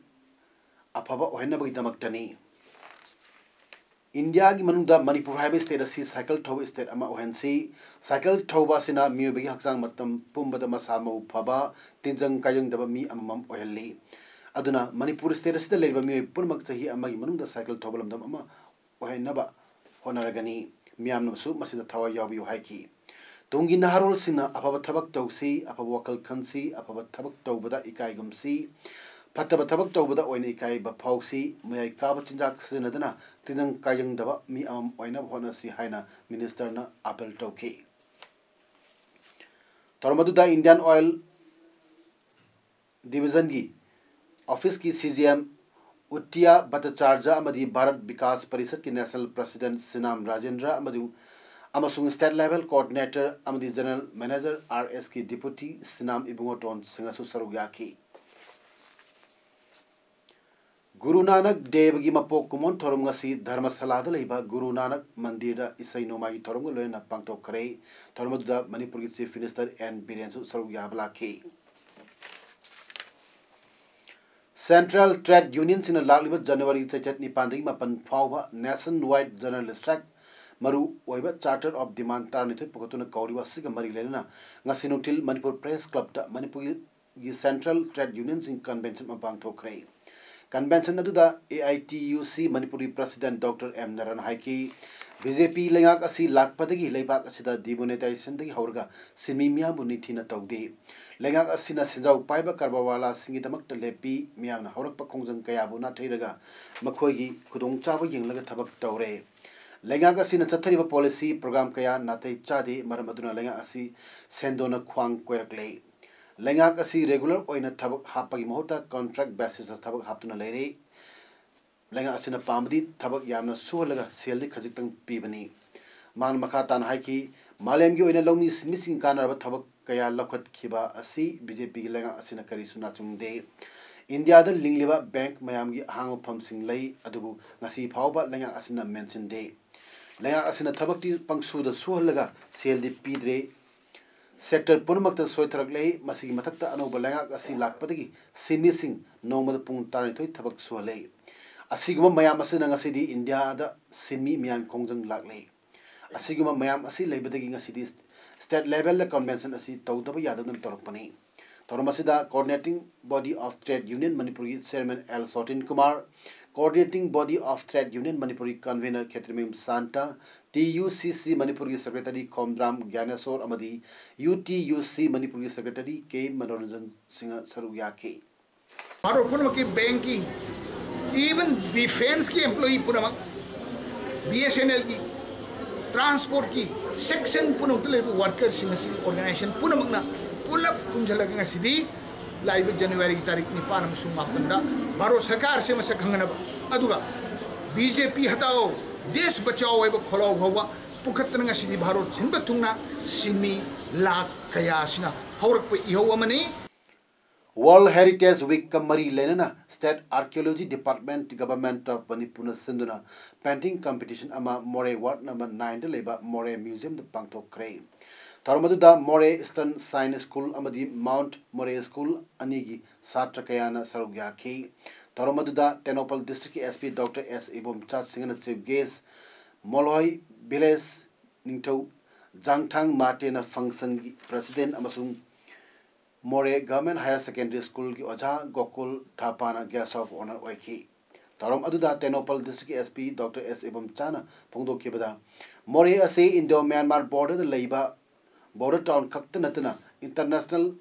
ꯑꯐꯕ ꯑꯣꯏꯍꯟꯅꯕꯒꯤꯗꯃꯛꯇꯅꯤ꯫ ꯏꯟꯗꯤꯌꯥꯒꯤ ꯃꯅꯨꯡꯗ ꯃꯅꯤꯄꯨꯔ ꯍꯥꯏꯕ state ꯑꯁꯤ cycle ꯊꯧꯕ state ꯑꯃ ꯑꯣꯏꯍꯟꯁꯤ꯫ Cycle ꯊꯧꯕ ꯑꯁꯤꯅ ꯃꯤꯑꯣꯏꯕꯒꯤ ꯍꯛꯆꯥꯡ ꯃꯇꯝ ꯄꯨꯝꯕꯗ ꯃꯁꯥ ꯃꯎ ꯐꯕ, ꯇꯤꯟꯖꯪ ꯀꯥꯏꯖꯪꯗꯕ ꯃꯤ ꯑꯃꯃꯝ ꯑꯣꯏꯍꯜꯂꯤ꯫ ꯑꯗꯨꯅ ꯃꯅꯤꯄꯨꯔ state ꯑꯁꯤꯗ ꯂꯩꯔꯤꯕ ꯃꯤꯑꯣꯏ ꯄꯨꯝꯅꯃꯛ ꯆꯍꯤ ꯑꯃꯒꯤ ꯃꯅꯨꯡꯗ cycle ꯊꯧꯕ ꯂꯝꯗꯝ ꯑꯃ ꯑꯣꯏꯍꯟꯅꯕ ꯍꯣꯠꯅꯔꯒꯅꯤ꯫ ꯃꯤꯌꯥꯝꯅꯁꯨ ꯃꯁꯤꯗ ꯊꯋꯥꯏ ꯌꯥꯎꯕꯤꯌꯨ ꯍꯥꯏꯈꯤ꯫ ꯇꯨꯡꯒꯤ ꯅꯍꯥꯔꯣꯜꯁꯤꯡꯅ ꯑꯐꯕ ꯊꯕꯛ ꯇꯧꯁꯤ, ꯑꯐꯕ ꯋꯥꯈꯜ ꯈꯟꯁꯤ, ꯑꯐꯕ ꯊꯕꯛ ꯇꯧꯕꯗ ꯏꯀꯥꯏꯒꯨꯝꯁꯤ꯫ ꯐꯠꯇꯕ ꯊꯕꯛ ꯇꯧꯕꯗ ꯑꯣꯏꯅ ꯏꯀꯥꯏꯕ ꯐꯥꯎꯁꯤ, ꯃꯌꯥꯏ ꯀꯥꯕ ꯆꯤꯟꯖꯥꯛ ꯁꯤꯖꯤꯟꯅꯗꯅ ꯇꯤꯟꯖꯪ ꯀꯥꯏꯖꯪꯗꯕ ꯃꯤ ꯑꯃꯃꯝ ꯑꯣꯏꯅꯕ ꯍꯣꯠꯅꯁꯤ ꯍꯥꯏꯅ ꯃꯤꯅꯤꯁꯇꯔꯅ ꯑꯥꯄꯤꯜ ꯇꯧꯈꯤ꯫ ꯊꯧꯔꯝ ꯑꯗꯨꯗ ꯏꯟꯗꯤꯌꯥꯟ ꯑꯣꯏꯜ ꯗꯤꯕꯤꯖꯟꯒꯤ ꯑꯣꯐꯤꯁꯀꯤ C G M Utiya Bhattacharjee ꯑꯃꯗꯤ ꯚꯥꯔꯠ ꯕꯤꯀꯥꯁ ꯄꯔꯤꯁꯠꯀꯤ ꯅꯦꯁꯅꯦꯜ ꯄ꯭ꯔꯁꯤꯗꯦꯟꯠ ꯁꯤꯅꯥꯝ ꯔꯥꯖꯦꯟꯗ꯭ꯔ ꯑꯃꯗꯤ, ꯑꯃꯁꯨꯡ ꯁ꯭ꯇꯦꯠ ꯂꯦꯚꯦꯜ ꯀꯣꯑꯣꯔꯗꯤꯅꯦꯇꯔ ꯑꯃꯗꯤ ꯖꯦꯅꯔꯦꯜ ꯃꯦꯅꯦꯖꯔ ꯑꯥꯔ ꯑꯦꯁꯀꯤ ꯗꯤꯄꯨꯇꯤ ꯁꯤꯅꯥꯝ ꯏꯕꯨꯡꯉꯣꯇꯣꯟ ꯁꯤꯡꯅꯁꯨ ꯁꯔꯨꯛ ꯌꯥꯈꯤ꯫ ꯒꯨꯔꯨ ꯅꯥꯅꯛ ꯗꯦꯕꯒꯤ ꯃꯄꯣꯛ ꯀꯨꯝꯑꯣꯟ ꯊꯧꯔꯝ ꯉꯁꯤ ꯙꯔꯃꯁꯥꯂꯥꯗ ꯂꯩꯕ ꯒꯨꯔꯨ ꯅꯥꯅꯛ ꯃꯟꯗꯤꯔꯗ ꯏꯁꯩ ꯅꯣꯡꯃꯥꯏꯒꯤ ꯊꯧꯔꯝꯒ ꯂꯣꯏꯅꯅ ꯄꯥꯡꯊꯣꯛꯈ꯭ꯔꯦ꯫ ꯊꯧꯔꯝ ꯑꯗꯨꯗ ꯃꯅꯤꯄꯨꯔꯒꯤ ꯆꯤꯐ ꯃꯤꯅꯤꯁꯇꯔ ꯑꯦꯟ ꯕꯤꯔꯦꯟꯁꯨ ꯁꯔꯨꯛ ꯌꯥꯕ ꯂꯥꯛꯈꯤ꯫ ꯁꯦꯟꯇ꯭ꯔꯦꯜ ꯇ꯭ꯔꯦꯗ ꯌꯨꯅꯤꯌꯟꯁꯤꯡꯅ ꯂꯥꯛꯂꯤꯕ ꯖꯅꯋꯥꯔꯤ ꯆꯩꯆꯠ ꯅꯤꯄꯥꯟꯗꯒꯤ ꯃꯥꯄꯟ ꯐꯥꯎꯕ ꯅꯦꯁꯟ ꯋꯥꯏꯗ ꯖꯦꯅꯔꯦꯜ ꯁ꯭ꯇ꯭ꯔꯥꯏꯛ, ꯃꯔꯨ ꯑꯣꯏꯕ ꯆꯥꯔꯇꯔ ꯑꯣꯐ ꯗꯤꯃꯥꯟ ꯇꯔꯥꯅꯤꯊꯣꯏ ꯄꯨꯈꯠꯇꯨꯅ ꯀꯧꯔꯤꯕ ꯑꯁꯤꯒ ꯃꯔꯤ ꯂꯩꯅꯅ ꯉꯁꯤ ꯅꯨꯡꯊꯤꯜ ꯃꯅꯤꯄꯨꯔ ꯄ꯭ꯔꯦꯁ ꯀ꯭ꯂꯕꯇ ꯃꯅꯤꯄꯨꯔꯒꯤ ꯁꯦꯟꯇ꯭ꯔꯦꯜ ꯇ꯭ꯔꯦꯗ ꯌꯨꯅꯤꯌꯟꯁꯤꯡ ꯀꯟꯚꯦꯟꯁꯟ ꯑꯃ ꯄꯥꯡꯊꯣꯛꯈ꯭ꯔꯦ꯫ ꯀꯟꯚꯦꯟꯁꯟ ꯑꯗꯨꯗ ꯑꯦ ꯑꯥꯏ ꯇꯤ ꯌꯨ ꯁꯤ ꯃꯅꯤꯄꯨꯔꯒꯤ ꯄ꯭ꯔꯁꯤꯗꯦꯟꯠ ꯗꯣꯛꯇꯔ ꯑꯦꯝ ꯅꯥꯔꯥꯌꯟ ꯍꯥꯏꯈꯤ, ꯕꯤ ꯖꯦ ꯄꯤ ꯂꯩꯉꯥꯛ ꯑꯁꯤ ꯂꯥꯛꯄꯗꯒꯤ ꯂꯩꯕꯥꯛ ꯑꯁꯤꯗ ꯗꯤꯃꯣꯅꯦꯇꯥꯏꯖꯦꯁꯟꯗꯒꯤ ꯍꯧꯔꯒ ꯁꯤꯟꯃꯤ ꯃꯤꯌꯥꯝꯕꯨ ꯅꯤꯡꯊꯤꯅ ꯇꯧꯗꯦ꯫ ꯂꯩꯉꯥꯛ ꯑꯁꯤꯅ ꯁꯦꯟꯖꯥꯎ ꯄꯥꯏꯕ ꯀꯔꯕꯥꯔꯋꯥꯂꯥꯁꯤꯡꯒꯤꯗꯃꯛꯇ ꯂꯦꯞꯄꯤ, ꯃꯤꯌꯥꯝꯅ ꯍꯧꯔꯛꯄ ꯈꯣꯡꯖꯪ ꯀꯌꯥꯕꯨ ꯅꯥꯊꯩꯔꯒ ꯃꯈꯣꯏꯒꯤ ꯈꯨꯗꯣꯡꯆꯥꯕ ꯌꯦꯡꯂꯒ ꯊꯕꯛ ꯇꯧꯔꯦ꯫ ꯂꯩꯉꯥꯛ ꯑꯁꯤꯅ ꯆꯠꯊꯔꯤꯕ ꯄꯣꯂꯤꯁꯤ ꯄ꯭ꯔꯣꯒ꯭ꯔꯥꯝ ꯀꯌꯥ ꯅꯥꯇꯩ ꯆꯥꯗꯦ, ꯃꯔꯝ ꯑꯗꯨꯅ ꯂꯩꯉꯥꯛ ꯑꯁꯤ ꯁꯦꯟꯗꯣꯟꯅ ꯈ꯭ꯋꯥꯡ ꯀꯣꯏꯔꯛꯂꯦ꯫ ꯂꯩꯉꯥꯛ ꯑꯁꯤ ꯔꯦꯒꯨꯂꯔ ꯑꯣꯏꯅ ꯊꯕꯛ ꯍꯥꯞꯄꯒꯤ ꯃꯍꯨꯠꯇ ꯀꯣꯟꯇ꯭ꯔꯦꯛ ꯕꯦꯁꯤꯁꯇ ꯊꯕꯛ ꯍꯥꯞꯇꯨꯅ ꯂꯩꯔꯦ꯫ ꯂꯩꯉꯥꯛ ꯑꯁꯤꯅ ꯄꯥꯝꯕꯗꯤ ꯊꯕꯛ ꯌꯥꯝꯅ ꯁꯨꯍꯜꯂꯒ ꯁꯦꯜꯗꯤ ꯈꯖꯤꯛꯇꯪ ꯄꯤꯕꯅꯤ꯫ ꯃꯍꯥꯛꯅ ꯃꯈꯥ ꯇꯥꯅ ꯍꯥꯏꯈꯤ, ꯃꯥꯂꯦꯝꯒꯤ ꯑꯣꯏꯅ ꯂꯧꯃꯤ ꯁꯤꯟꯃꯤꯁꯤꯡ ꯀꯥꯟꯅꯔꯕ ꯊꯕꯛ ꯀꯌꯥ ꯂꯧꯈꯠꯈꯤꯕ ꯑꯁꯤ ꯕꯤ ꯖꯦ ꯄꯤꯒꯤ ꯂꯩꯉꯥꯛ ꯑꯁꯤꯅ ꯀꯔꯤꯁꯨ ꯅꯥꯆꯨꯡꯗꯦ꯫ ꯏꯟꯗꯤꯌꯥꯗ ꯂꯤꯡꯂꯤꯕ ꯕꯦꯡꯛ ꯃꯌꯥꯝꯒꯤ ꯑꯍꯥꯡꯕ ꯐꯝꯁꯤꯡ ꯂꯩ, ꯑꯗꯨꯕꯨ ꯉꯁꯤ ꯐꯥꯎꯕ ꯂꯩꯉꯥꯛ ꯑꯁꯤꯅ ꯃꯦꯟꯁꯤꯟꯗꯦ꯫ ꯂꯩꯉꯥꯛ ꯑꯁꯤꯅ ꯊꯕꯛꯇꯤ ꯄꯪꯁꯨꯗ ꯁꯨꯍꯜꯂꯒ ꯁꯦꯜꯗꯤ ꯄꯤꯗ꯭ꯔꯦ꯫ ꯁꯦꯛꯇꯔ ꯄꯨꯝꯅꯃꯛꯇ ꯁꯣꯏꯊꯔꯛꯂꯦ꯫ ꯃꯁꯤꯒꯤ ꯃꯊꯛꯇ ꯑꯅꯧꯕ ꯂꯩꯉꯥꯛ ꯑꯁꯤ ꯂꯥꯛꯄꯗꯒꯤ ꯁꯤꯟꯃꯤꯁꯤꯡ ꯅꯣꯡꯃꯗ ꯄꯨꯡ ꯇꯔꯥꯅꯤꯊꯣꯏ ꯊꯕꯛ ꯁꯨꯍꯜꯂꯦ꯫ ꯑꯁꯤꯒꯨꯝꯕ ꯃꯌꯥꯝ ꯑꯁꯤꯅ ꯉꯁꯤꯗꯤ ꯏꯟꯗꯤꯌꯥꯗ ꯁꯤꯟꯃꯤ ꯃꯤꯌꯥꯝ ꯈꯣꯡꯖꯪ ꯂꯥꯛꯂꯦ꯫ ꯑꯁꯤꯒꯨꯝꯕ ꯃꯌꯥꯝ ꯑꯁꯤ ꯂꯩꯕꯗꯒꯤ ꯉꯁꯤꯗꯤ ꯁ꯭ꯇꯦꯠ ꯂꯦꯚꯦꯜꯗ ꯀꯟꯚꯦꯟꯁꯟ ꯑꯁꯤ ꯇꯧꯗꯕ ꯌꯥꯗꯗꯨꯅ ꯇꯧꯔꯛꯄꯅꯤ꯫ ꯊꯧꯔꯝ ꯑꯁꯤꯗ Coordinating Body of Trade Union ꯃꯅꯤꯄꯨꯔꯒꯤ chairman L Sotin Kumar, Coordinating Body of Trade Union ꯃꯅꯤꯄꯨꯔꯒꯤ convener Khetrimayum Santa, T U C C ꯃꯅꯤꯄꯨꯔꯒꯤ ꯁꯦꯀ꯭ꯔꯦꯇꯔꯤ ꯈꯣꯝꯗ꯭ꯔꯥꯝ ꯒ꯭ꯌꯥꯅꯦꯁꯣꯔ ꯑꯃꯗꯤ ꯌꯨ ꯇꯤ ꯌꯨ ꯁꯤ ꯃꯅꯤꯄꯨꯔꯒꯤ ꯁꯦꯀ꯭ꯔꯦꯇꯔꯤ ꯀꯦ ꯃꯅꯣꯔꯟꯖꯟ ꯁꯤꯡꯍ ꯁꯔꯨꯛ ꯌꯥꯈꯤ꯫ ꯚꯥꯔꯠ ꯄꯨꯝꯅꯃꯛꯀꯤ ꯕꯦꯡꯛꯀꯤ, even ꯗꯤꯐꯦꯟꯁꯀꯤ ꯑꯦꯝꯄ꯭ꯂꯣꯌꯤ ꯄꯨꯝꯅꯃꯛ, ꯕꯤ ꯑꯦꯁ ꯑꯦꯟ ꯑꯦꯜꯒꯤ, ꯇ꯭ꯔꯥꯟꯁꯄꯣꯔꯠꯀꯤ, ꯁꯦꯛꯁꯟ ꯄꯨꯝꯅꯃꯛꯇ ꯂꯩꯔꯤꯕ ꯋꯥꯔꯀꯔꯁꯤꯡ ꯑꯁꯤꯒꯤ ꯑꯣꯔꯒꯅꯥꯏꯖꯦꯁꯟ ꯄꯨꯝꯅꯃꯛꯅ ꯄꯨꯂꯞ ꯄꯨꯟꯁꯤꯜꯂꯒ ꯉꯁꯤꯗꯤ ꯂꯥꯛꯂꯤꯕ ꯖꯅꯋꯥꯔꯤꯒꯤ ꯇꯥꯔꯤꯛ ꯅꯤꯄꯥꯟ ꯑꯃꯁꯨꯡ ꯃꯥꯄꯟꯗ ꯚꯥꯔꯠ ꯁꯔꯀꯥꯔꯁꯦ ꯃꯁꯛ ꯈꯪꯍꯟꯅꯕ, ꯑꯗꯨꯒ B J P ꯍꯇꯥꯎ, days Bachao ꯍꯥꯏꯕ ꯈꯣꯜꯂꯥꯎ ꯐꯥꯎꯕ ꯄꯨꯈꯠꯇꯅ ꯉꯁꯤꯗꯤ ꯚꯥꯔꯠ ꯁꯤꯟꯕ ꯊꯨꯡꯅ ꯁꯤꯟꯃꯤ ꯂꯥꯈ ꯀꯌꯥ ꯑꯁꯤꯅ ꯍꯧꯔꯛꯄ ꯏꯍꯧ ꯑꯃꯅꯤ꯫ World Heritage Week ꯀ ꯃꯔꯤ ꯂꯩꯅꯅ State Archaeology Department, Government of ꯃꯅꯤꯄꯨꯔꯅ ꯁꯤꯟꯗꯨꯅ painting competition ꯑꯃ ꯃꯣꯔꯦ ward number nine ꯗ ꯂꯩꯕ ꯃꯣꯔꯦ museum ꯗ ꯄꯥꯡꯊꯣꯛꯈ꯭ꯔꯦ꯫ ꯊꯧꯔꯝ ꯑꯗꯨꯗ ꯃꯣꯔꯦ Eastern Science School ꯑꯃꯗꯤ Mount ꯃꯣꯔꯦ School ꯑꯅꯤꯒꯤ ꯁꯥꯇ꯭ꯔ ꯀꯌꯥꯅ ꯁꯔꯨꯛ ꯌꯥꯈꯤ꯫ ꯊꯧꯔꯝ ꯑꯗꯨꯗ ꯇꯦꯡꯅꯧꯄꯜ district ꯀꯤ S P Doctor S Ibomcha ꯁꯤꯡꯍꯅ chief guest, ꯃꯣꯂꯣꯏ village ꯅꯤꯡꯊꯧ ꯖꯥꯡꯊꯥꯡ ꯃꯥꯇꯦꯅ function ꯒꯤ president ꯑꯃꯁꯨꯡ ꯃꯣꯔꯦ Government Higher Secondary School ꯒꯤ ꯑꯣꯖꯥ ꯒꯣꯀꯨꯜ ꯊꯥꯄꯥꯅ guest of honour ꯑꯣꯏꯈꯤ꯫ ꯊꯧꯔꯝ ꯑꯗꯨꯗ ꯇꯦꯡꯅꯧꯄꯜ district ꯀꯤ S P Doctor S ꯏꯕꯣꯝꯆꯥꯅ ꯐꯣꯡꯗꯣꯛꯈꯤꯕꯗ, ꯃꯣꯔꯦ ꯑꯁꯤ Indo Myanmar border ꯗ ꯂꯩꯕ border town ꯈꯛꯇ ꯅꯠꯇꯅ international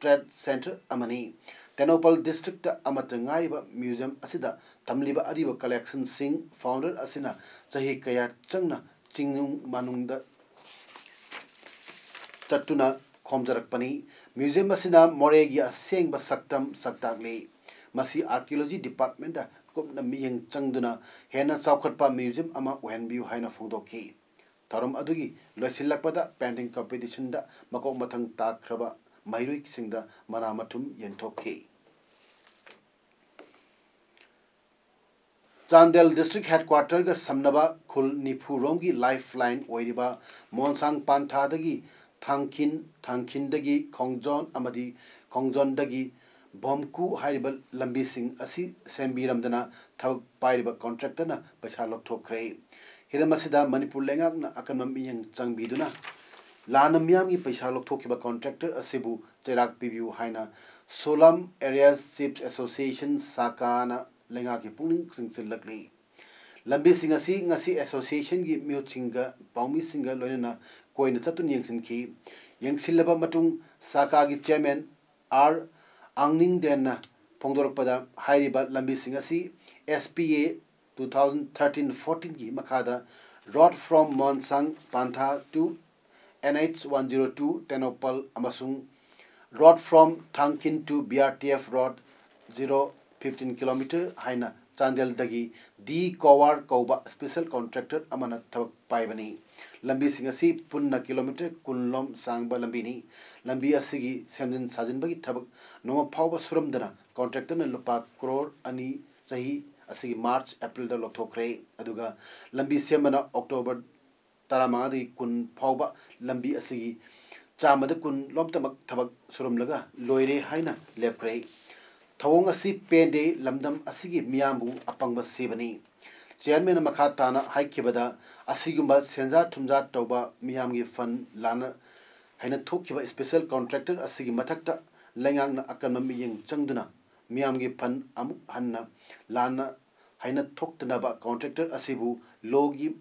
trade centre ꯑꯃꯅꯤ꯫ ꯇꯦꯡꯅꯧꯄꯜ district ꯇ ꯑꯃꯠꯇ ꯉꯥꯏꯔꯤꯕ museum ꯑꯁꯤꯗ ꯊꯝꯂꯤꯕ ꯑꯔꯤꯕ collection ꯁꯤꯡ founder ꯑꯁꯤꯅ ꯆꯍꯤ ꯀꯌꯥ ꯆꯪꯅ ꯆꯤꯡꯅꯨꯡ ꯃꯥꯅꯨꯡꯗ ꯆꯠꯇꯨꯅ ꯈꯣꯝꯖꯔꯛꯄꯅꯤ꯫ Museum ꯑꯁꯤꯅ ꯃꯣꯔꯦꯒꯤ ꯑꯁꯦꯡꯕ ꯁꯛꯇꯝ ꯁꯛꯇꯥꯛꯂꯤ꯫ ꯃꯁꯤ Archaeology Department ꯇ ꯀꯨꯞꯅ ꯃꯤꯠꯌꯦꯡ ꯆꯪꯗꯨꯅ ꯍꯦꯟꯅ ꯆꯥꯎꯈꯠꯄ museum ꯑꯃ ꯑꯣꯏꯍꯟꯕꯤꯌꯨ ꯍꯥꯏꯅ ꯐꯣꯡꯗꯣꯛꯈꯤ꯫ ꯊꯧꯔꯝ ꯑꯗꯨꯒꯤ ꯂꯣꯏꯁꯤꯜꯂꯛꯄꯗ painting competition ꯗ ꯃꯀꯣꯛ ꯃꯊꯪ ꯇꯥꯈ꯭ꯔꯕ ꯃꯍꯩꯔꯣꯏꯁꯤꯡꯗ ꯃꯅꯥ ꯃꯊꯨꯝ ꯌꯦꯟꯊꯣꯛꯈꯤ꯫ ꯆꯥꯟꯗꯦꯜ district headquarter ꯒ ꯁꯝꯅꯕ ꯈꯨꯜ ꯅꯤꯐꯨ ꯔꯣꯝꯒꯤ lifeline ꯑꯣꯏꯔꯤꯕ ꯃꯣꯟꯁꯥꯡ ꯄꯥꯟꯊꯥꯗꯒꯤ ꯊꯥꯡꯈꯤꯟ, ꯊꯥꯡꯈꯤꯟꯗꯒꯤ ꯈꯣꯡꯖꯣꯟ ꯑꯃꯗꯤ ꯈꯣꯡꯖꯣꯟꯗꯒꯤ ꯚꯣꯝꯀꯨ ꯍꯥꯏꯔꯤꯕ ꯂꯝꯕꯤꯁꯤꯡ ꯑꯁꯤ ꯁꯦꯝꯕꯤꯔꯝꯗꯅ ꯊꯕꯛ ꯄꯥꯏꯔꯤꯕ contractor ꯅ ꯄꯩꯁꯥ ꯂꯧꯊꯣꯛꯈ꯭ꯔꯦ꯫ ꯍꯤꯔꯝ ꯑꯁꯤꯗ ꯃꯅꯤꯄꯨꯔ ꯂꯩꯉꯥꯛꯅ ꯑꯀꯟꯕ ꯃꯤꯠꯌꯦꯡ ꯆꯪꯕꯤꯗꯨꯅ ꯂꯥꯟꯅ ꯃꯤꯌꯥꯝꯒꯤ ꯄꯩꯁꯥ ꯂꯧꯊꯣꯛꯈꯤꯕ contractor ꯑꯁꯤꯕꯨ ꯆꯩꯔꯥꯛ ꯄꯤꯕꯤꯌꯨ ꯍꯥꯏꯅ Solam Area Chiefs Association, ꯁꯥꯀꯥꯅ ꯂꯩꯉꯥꯛꯀꯤ ꯄꯨꯛꯅꯤꯡ ꯆꯤꯡꯁꯤꯜꯂꯛꯂꯤ꯫ ꯂꯝꯕꯤꯁꯤꯡ ꯑꯁꯤ ꯉꯁꯤ association ꯒꯤ ꯃꯤꯍꯨꯠꯁꯤꯡꯒ ꯄꯥꯎꯃꯤꯁꯤꯡꯒ ꯂꯣꯏꯅꯅ ꯀꯣꯏꯅ ꯆꯠꯇꯨꯅ ꯌꯦꯡꯁꯤꯟꯈꯤ꯫ ꯌꯦꯡꯁꯤꯜꯂꯕ ꯃꯇꯨꯡ ꯁꯥꯀꯥꯒꯤ chairman R ꯑꯥꯡꯅꯤꯡꯗꯦꯟꯅ ꯐꯣꯡꯗꯣꯔꯛꯄꯗ, ꯍꯥꯏꯔꯤꯕ ꯂꯝꯕꯤꯁꯤꯡ ꯑꯁꯤ S P A two thousand thirteen fourteen ꯒꯤ ꯃꯈꯥꯗ Road from Monsang Pantha to N H one zero two Tengnoupal ꯑꯃꯁꯨꯡ Road from Thangkin to B R T F Road zero fifteen kilometer ꯍꯥꯏꯅ ꯆꯥꯟꯗꯦꯜꯗꯒꯤ D Kowar ꯀꯧꯕ special contractor ꯑꯃꯅ ꯊꯕꯛ ꯄꯥꯏꯕꯅꯤ꯫ ꯂꯝꯕꯤꯁꯤꯡ ꯑꯁꯤ ꯄꯨꯟꯅ kilometer ꯀꯨꯟ ꯂꯣꯝ ꯁꯥꯡꯕ ꯂꯝꯕꯤꯅꯤ꯫ ꯂꯝꯕꯤ ꯑꯁꯤꯒꯤ ꯁꯦꯝꯖꯤꯟ ꯁꯥꯖꯤꯟꯕꯒꯤ ꯊꯕꯛ ꯅꯣꯡꯃ ꯐꯥꯎꯕ ꯁꯨꯔꯝꯗꯅ contractorꯅ ꯂꯨꯄꯥ ꯀ꯭ꯔꯣꯔ ꯑꯅꯤ ꯆꯍꯤ ꯑꯁꯤꯒꯤ March Aprilꯗ ꯂꯧꯊꯣꯛꯈ꯭ꯔꯦ꯫ ꯑꯗꯨꯒ ꯂꯝꯕꯤ ꯁꯦꯝꯕꯅ October ꯇꯔꯥꯃꯉꯥꯗꯒꯤ ꯀꯨꯟ ꯐꯥꯎꯕ ꯂꯝꯕꯤ ꯑꯁꯤꯒꯤ ꯆꯥꯝꯃꯗ ꯀꯨꯟ ꯂꯣꯝꯇꯃꯛ ꯊꯕꯛ ꯁꯨꯔꯝꯂꯒ ꯂꯣꯏꯔꯦ ꯍꯥꯏꯅ ꯂꯦꯞꯈ꯭ꯔꯦ꯫ ꯊꯧꯑꯣꯡ ꯑꯁꯤ ꯄꯦꯟꯗꯦ, ꯂꯝꯗꯝ ꯑꯁꯤꯒꯤ ꯃꯤꯌꯥꯝꯕꯨ ꯑꯄꯪꯕ ꯁꯤꯕꯅꯤ꯫ Chairmanꯅ ꯃꯈꯥ ꯇꯥꯅ ꯍꯥꯏꯈꯤꯕꯗ, ꯑꯁꯤꯒꯨꯝꯕ ꯁꯦꯟꯖꯥ ꯊꯨꯝꯖꯥ ꯇꯧꯕ, ꯃꯤꯌꯥꯝꯒꯤ fund ꯂꯥꯟꯅ ꯍꯥꯏꯅ ꯊꯣꯛꯈꯤꯕ special contractor ꯑꯁꯤꯒꯤ ꯃꯊꯛꯇ ꯂꯩꯉꯥꯛꯅ ꯑꯀꯟꯕ ꯃꯤꯠꯌꯦꯡ ꯆꯪꯗꯨꯅ ꯃꯤꯌꯥꯝꯒꯤ fund ꯑꯃꯨꯛ ꯍꯟꯅ ꯂꯥꯟꯅ ꯍꯥꯏꯅ ꯊꯣꯛꯇꯅꯕ contractor ꯑꯁꯤꯕꯨ lawꯒꯤ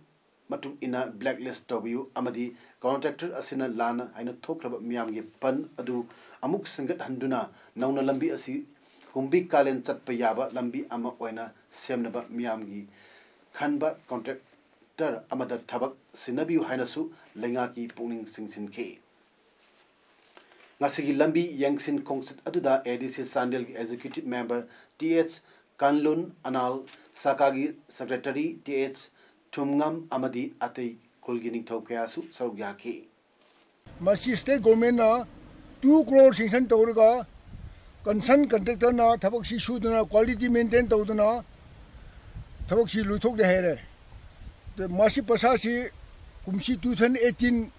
ꯃꯇꯨꯡ ꯏꯟꯅ blacklist ꯇꯧꯕꯤꯌꯨ ꯑꯃꯗꯤ contractor ꯑꯁꯤꯅ ꯂꯥꯟꯅ ꯍꯥꯏꯅ ꯊꯣꯛꯈ꯭ꯔꯕ ꯃꯤꯌꯥꯝꯒꯤ fund ꯑꯗꯨ ꯑꯃꯨꯛ ꯁꯤꯡꯒꯠꯍꯟꯗꯨꯅ ꯅꯧꯅ ꯂꯝꯕꯤ ꯑꯁꯤ ꯀꯨꯝꯕꯤ ꯀꯥꯂꯦꯟ ꯆꯠꯄ ꯌꯥꯕ ꯂꯝꯕꯤ ꯑꯃ ꯑꯣꯏꯅ ꯁꯦꯝꯅꯕ ꯃꯤꯌꯥꯝꯒꯤ ꯈꯟꯕ contractor ꯑꯃꯗ ꯊꯕꯛ ꯁꯤꯟꯅꯕꯤꯌꯨ ꯍꯥꯏꯅꯁꯨ ꯂꯩꯉꯥꯛꯀꯤ ꯄꯨꯛꯅꯤꯡ ꯆꯤꯡꯁꯤꯟꯈꯤ꯫ ꯉꯁꯤꯒꯤ ꯂꯝꯕꯤ ꯌꯦꯡꯁꯤꯟ ꯈꯣꯡꯆꯠ ꯑꯗꯨꯗ A D C ꯆꯥꯟꯗꯦꯜꯒꯤ executive member T H ꯀꯥꯟꯂꯨꯟ, Anal ꯁꯥꯀꯥꯒꯤ secretary T H ꯊꯨꯝꯉꯝ ꯑꯃꯗꯤ ꯑꯇꯩ ꯈꯨꯜꯒꯤ ꯅꯤꯡꯊꯧ ꯀꯌꯥꯁꯨ ꯁꯔꯨꯛ ꯌꯥꯈꯤ꯫ ꯃꯁꯤ state governmentꯅ two crore sanction ꯇꯧꯔꯒ concern contractorꯅ ꯊꯕꯛꯁꯤ ꯁꯨꯗꯅ quality maintain ꯇꯧꯗꯅ ꯊꯕꯛꯁꯤ ꯂꯣꯏꯊꯣꯛꯂꯦ ꯍꯥꯏꯔꯦ꯫ ꯑꯗ ꯃꯁꯤ ꯄꯩꯁꯥꯁꯤ ꯀꯨꯝꯁꯤ two thousand eighteen